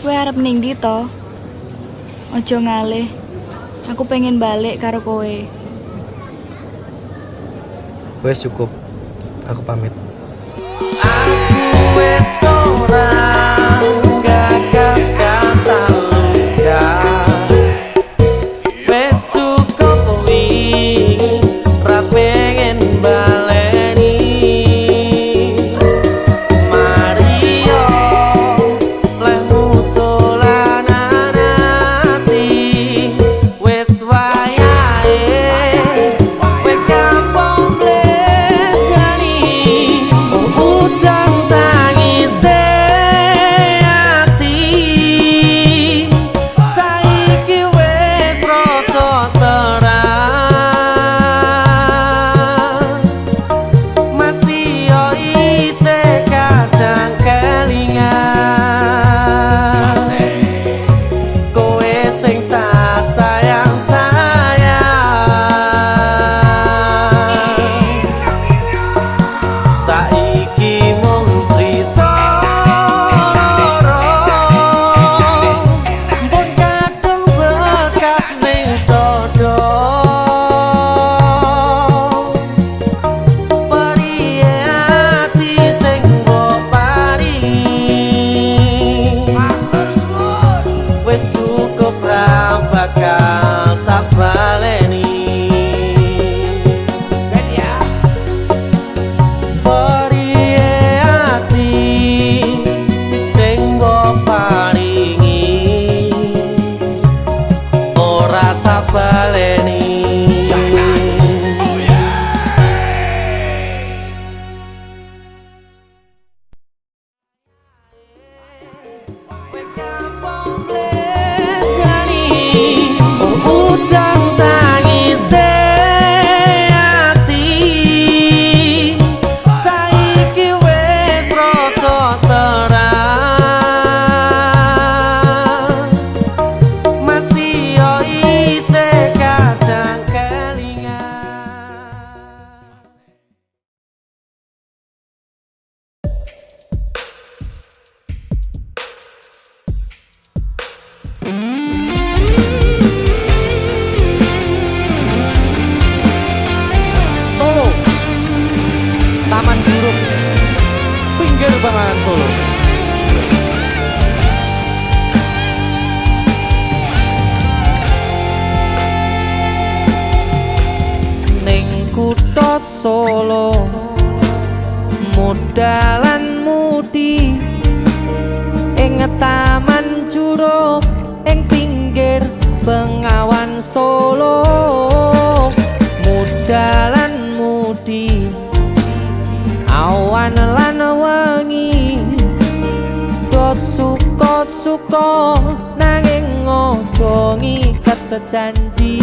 Kowe arep ning ndi to? Aja ngalih. Aku pengen balik karo kowe. Wes cukup. Aku pamit. Aku wis ora gagas kata luka, wis cukup wingi, ra pengen baleni. Mario lehmu dolanan ati, wis wayahe kowe kapok mblenjani. Udan tangise ati saiki wis rada terang, masih yo isih kadang kelingan kowe sing tak sayang sayang. Saiki mung crita loro, pun kadung bekas ning dodo. Priye ati sing mbok paringi, wis cukup ra bakal tak baleni. Priye Taman Jurug, pinggir Bengawan Solo. Ning kutha Solo mudalan mudi ing Taman Jurug ing pinggir Bengawan Solo. Mudalan mudi awan lan wengi do suka-suka nanging aja ngiket janji.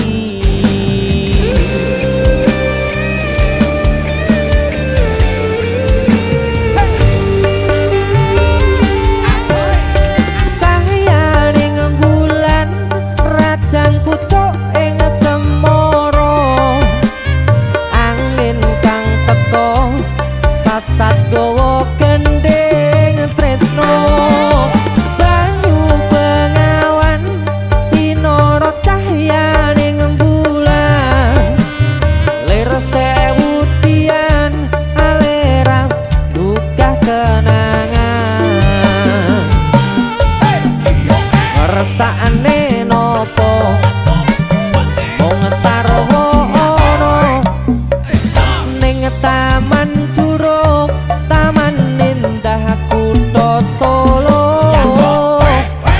Cahyaning bulan rajang pucuk ing cemara, angin kang teka sasat gawa gendhing tresno. Banyu Bengawan sinara cahyaning bulan, lir sewu dian alera duka kenangan. Ngersakne nopo mung sarwa ana ning Taman Jurug, taman indah kutha Solo,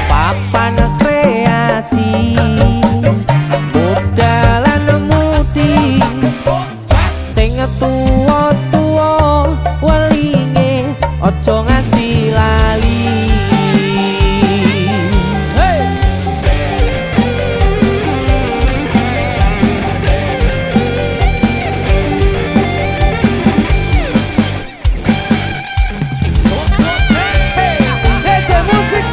papan kreasi mudalan mudi sing tuwa-tuwa welinge aja ngasi lali. Hey! DC Musik.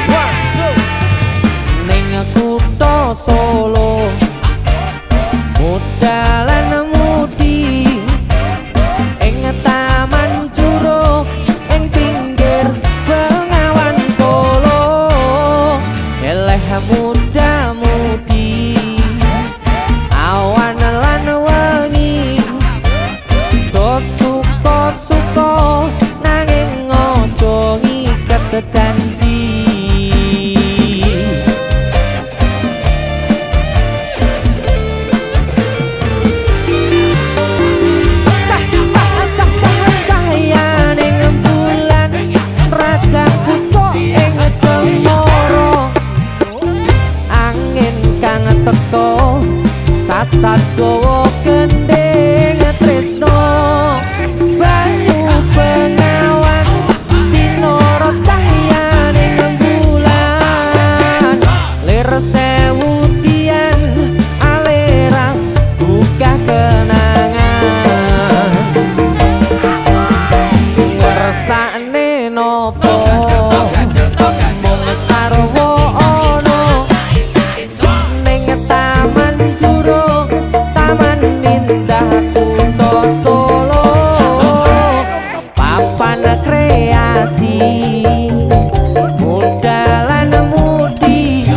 One, two. Ning kutha Solo mudalan mudi ing Taman Jurug ing pinggir Bengawan Solo. Eleh muda-mudi awan lan wengi do suka-suka nanging aja ngiket janji. Cahyaning bulan rajang pucuk ing cemara, angin kang teka sasat gawa gendhing tresno. Banyu Bengawan sinara cahyaning bulan, lir sewu dian alera buka kenangan. Ngersakne nopo mung sarwa ana ning Taman Jurug, taman indah kutha Solo, papan kreasi mudalan mudi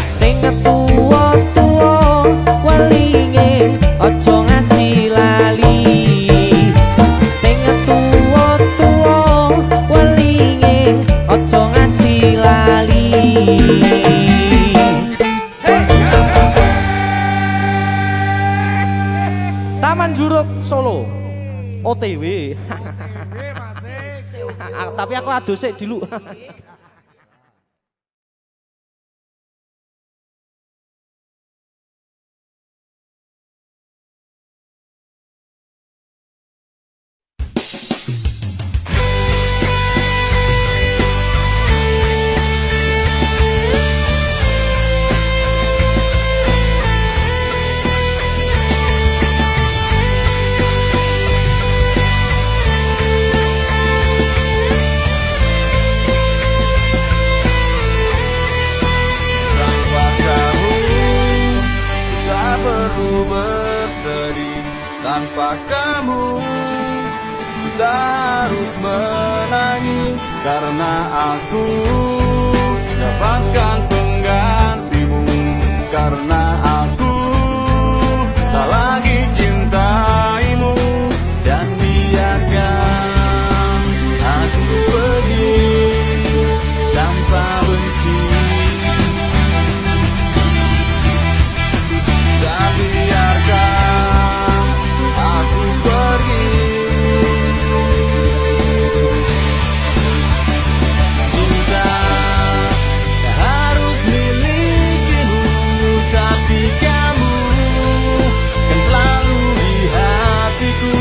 sing tuwa-tuwa welinge aja ngasi lali. Sing tuwa-tuwa welinge aja ngasi lali. Taman Jurug Solo OTW. Tapi aku adus sik dulu. Menangis karena aku dapatkan penggantimu, karena aku tak lagi cintaimu. Dan biarkan aku pergi tanpa benci, dan biarkan aku pergi. Cinta tak harus milikimu, tapi kamu kan selalu di hatiku.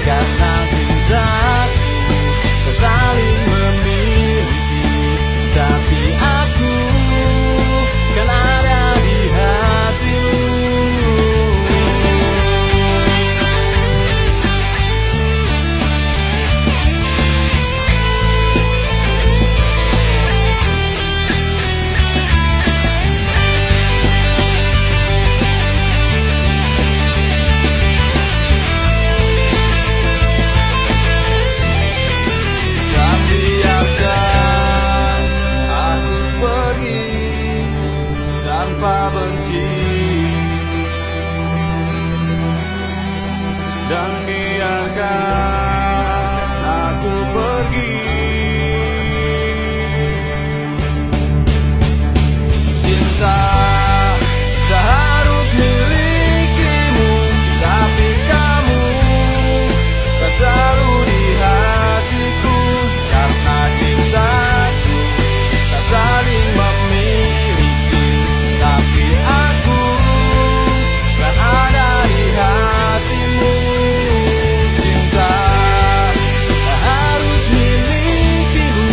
Karena cintaku tak saling memiliki, tapi aku kan ada di hatimu. Dan biarkan aku pergi tanpa benci, dan biarkan aku pergi. Cinta tak harus milikimu, tapi kamu tak selalu di hatiku. Karena cintaku tak saling memiliki, tapi aku kan ada di hatimu. Cinta tak harus milikimu,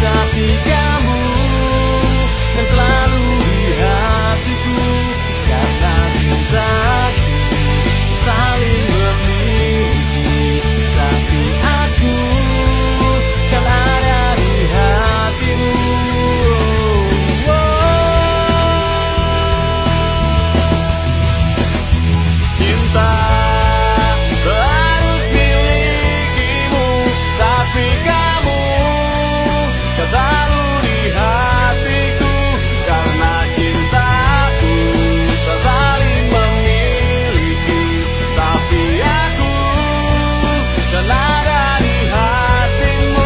tapi kamu kan selalu di hatiku. Karena cintaku saling memiliki, tapi aku kan ada di hatimu. Cinta tak harus milikimu, tapi kamu kan selalu di hatiku. Karena cintaku tak saling memiliki, tapi aku kan ada di hatimu.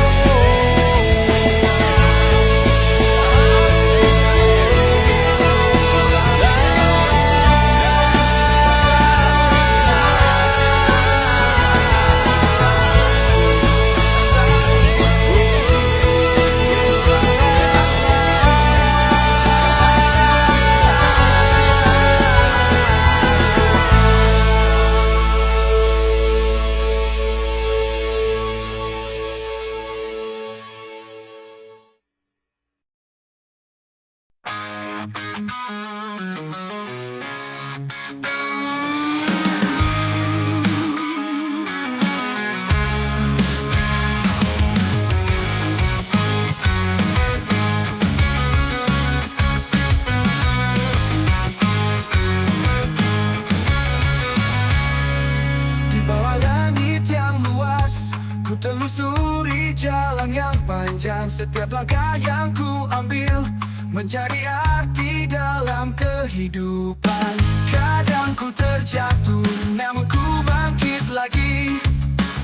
Di bawah langit yang luas, ku telusuri jalan yang panjang. Setiap langkah yang ku ambil mencari arti dalam kehidupan. Kadang ku terjatuh, namun ku bangkit lagi.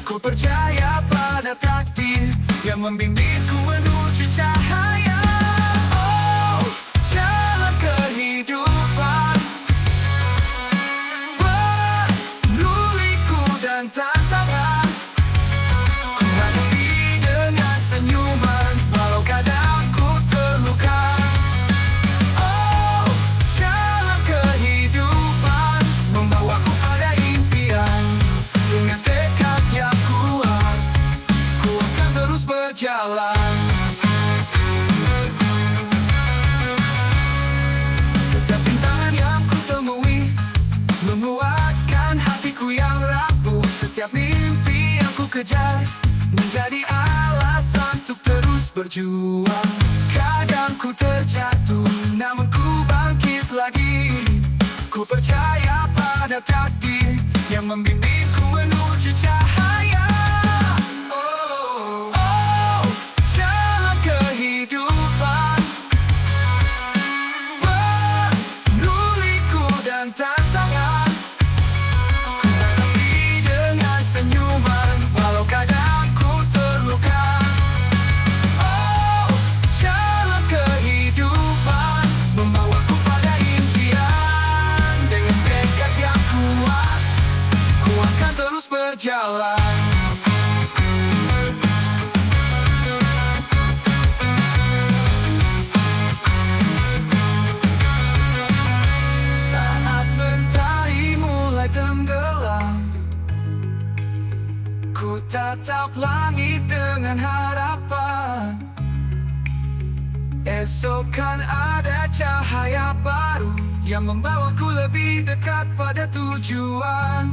Ku percaya pada takdir yang membimbingku menuju cahaya. Oh, jalan kehidupan penuh liku dan tantangan. Ku lalui dengan senyuman, walau kadang ku terluka. Oh, jalan kehidupan membawaku pada impian. Dengan tekad yang kuat, ku akan terus berjalan. Setiap rintangan yang ku temui menguatkan hatiku yang rapuh. Setiap mimpi yang ku kejar menjadi alasan untuk terus berjuang. Kadang ku terjatuh, namun ku bangkit lagi. Ku percaya pada takdir yang membimbingku menuju cahaya. Oh. Esok kan ada cahaya baru yang membawaku lebih dekat pada tujuan.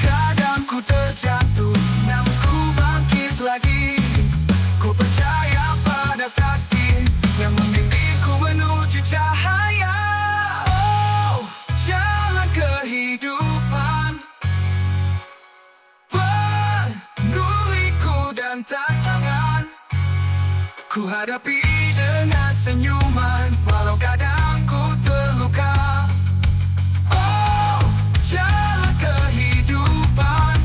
Kadang ku terjatuh, namun ku bangkit lagi. Ku percaya pada takdir yang membimbingku menuju cahaya. Oh, jalan kehidupan penuh liku dan tantangan. Ku hadapi dengan senyuman, walau kadang ku terluka. Oh, jalan kehidupan.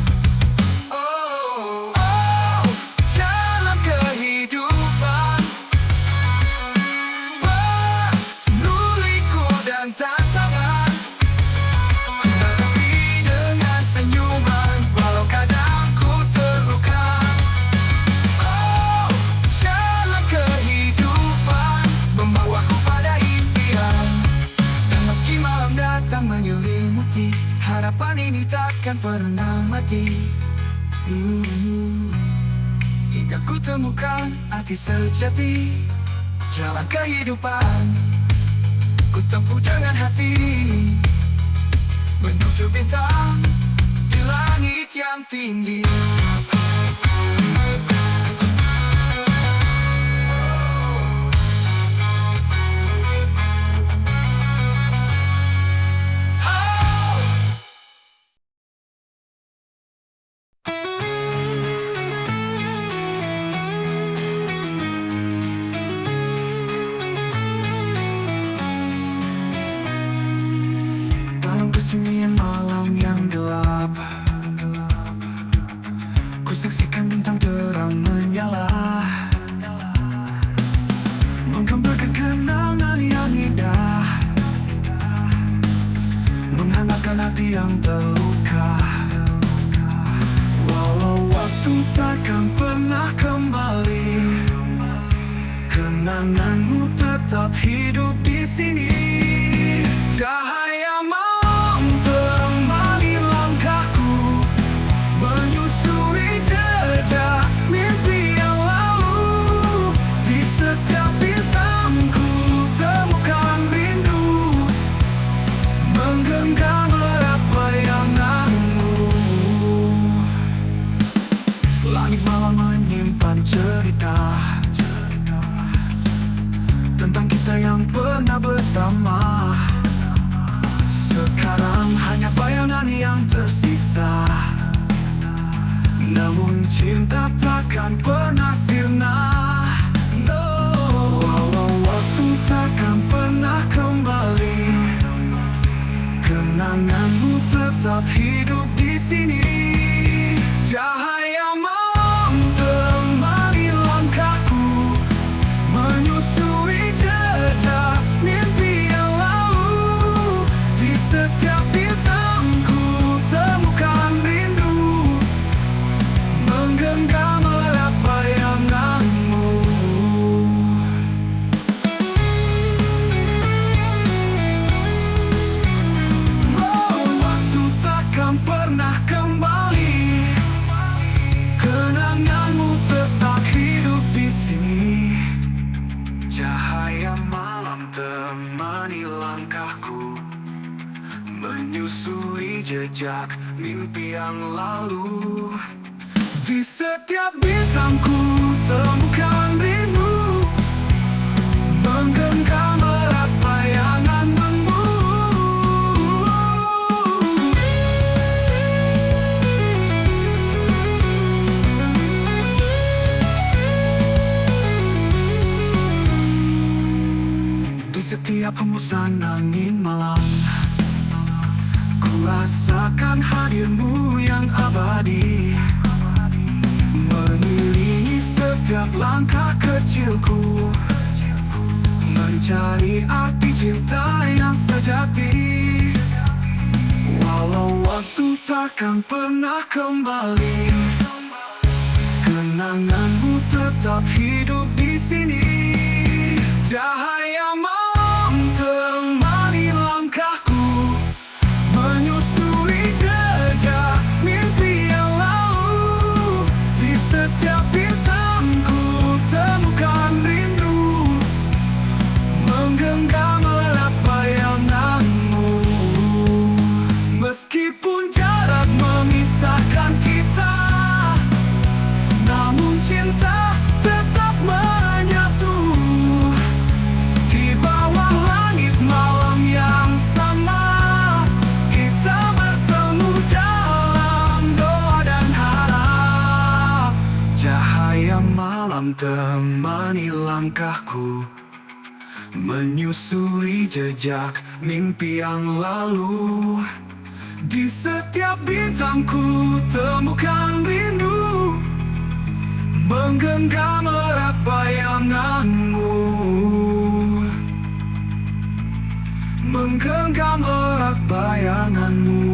Oh, oh, jalan kehidupan penuh liku dan tantangan. Ku hadapi dengan senyuman, walau kadang ku terluka. Oh, jalan kehidupan membawaku pada impian. Dan meski malam datang menyelimuti, harapan ini takkan pernah mati. Hingga ku temukan arti sejati. Jalan kehidupan ku tempuh dengan hati, menuju bintang di langit yang tinggi. Oh! Dalam kesunyian malam yang gelap, ku saksikan bintang terang menyala, menggambarkan kenangan yang indah, menghangatkan hati yang terluka. Walau waktu takkan pernah kembali, kenanganmu tetap hidup di sini. Cahaya malam temani langkahku, menyusuri jejak mimpi yang lalu. Di setiap bintang ku temukan rindu, menggenggam erat bayanganmu. Langit malam menyimpan cerita tentang kita yang pernah bersama. Sekarang hanya bayangan yang tersisa, namun cinta takkan pernah sirna. No. Walau waktu takkan pernah kembali, kenanganmu tetap hidup di sini. Cahaya malam temani langkahku, menyusuri jejak mimpi yang lalu. Di setiap bintang ku temukan rindu, menggenggam erat bayanganmu. Oh, waktu takkan pernah kembali, kenanganmu tetap hidup di sini. Cahaya malam temani langkahku, menyusuri jejak mimpi yang lalu. Di setiap bintang ku temukan rindu, menggenggam erat bayanganmu. Di setiap hembusan angin malam, ku rasakan hadirmu yang abadi, mengiringi setiap langkah kecilku, mencari arti cinta yang sejati. Walau waktu takkan pernah kembali, kenanganmu tetap hidup di sini. Cahaya malam temani langkahku, menyusuri jejak mimpi yang lalu. Di setiap Meskipun jarak memisahkan kita, namun cinta tetap menyatu. Di bawah langit malam yang sama, kita bertemu dalam doa dan harap. Cahaya malam temani langkahku, menyusuri jejak mimpi yang lalu. Di setiap bintangku temukan rindu, menggenggam erat bayanganmu, menggenggam erat bayanganmu.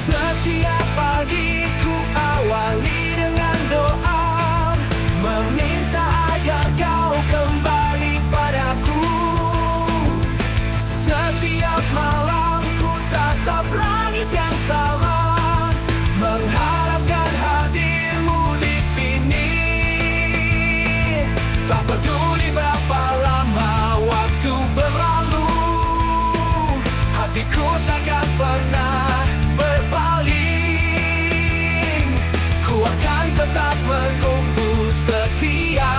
Setiap pagi ku awali dengan doa, meminta agar kau kembali padaku. Setiap malam ku tatap langit yang sama, mengharapkan hadirmu di sini. Tak peduli berapa lama waktu berlalu, hatiku takkan pernah berpaling. Ku akan tetap menunggu setia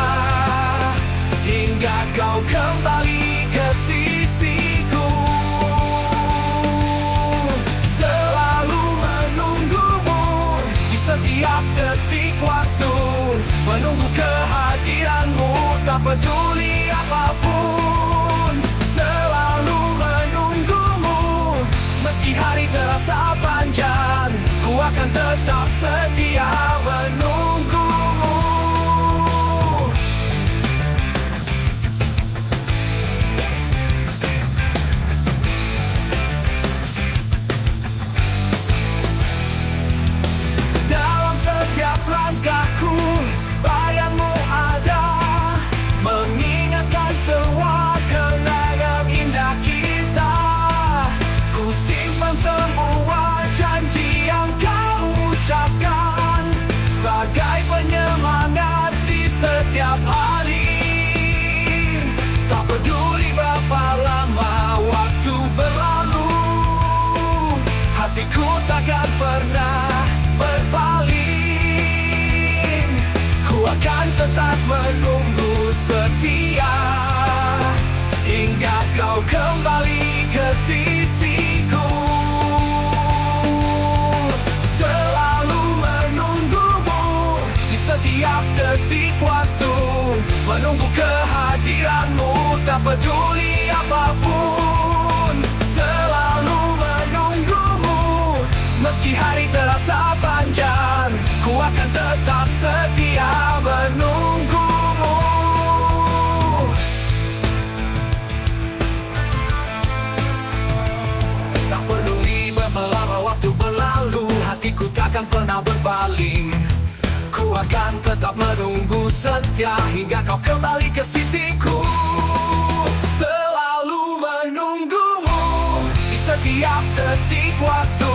hingga kau kembali ke sisiku. Selalu menunggumu di setiap detik waktu, menunggu kehadiranmu tak peduli apapun. Selalu menunggumu meski hari terasa panjang, ku akan tetap setia menunggumu. Dalam setiap langkahku, bayangmu ada, mengingatkan semua kenangan indah kita. Ku simpan semua janji yang kau ucapkan sebagai penyemangat di setiap hari. Tak peduli berapa lama waktu berlalu, hatiku takkan pernah berpaling. Ku akan tetap menunggu setia hingga kau kembali ke sisiku. Selalu menunggumu di setiap detik waktu, menunggu kehadiranmu tak peduli apapun. Selalu menunggumu meski hari terasa panjang, ku akan tetap setia menunggumu. Tak peduli berapa lama waktu berlalu, hatiku takkan pernah berpaling. Ku akan tetap menunggu setia hingga kau kembali ke sisiku. Selalu menunggumu di setiap detik waktu,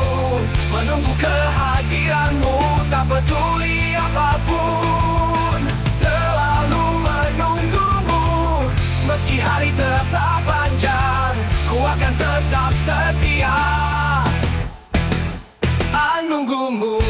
menunggu kehadiranmu tak peduli apapun. Selalu menunggumu meski hari terasa panjang, ku akan tetap setia menunggumu.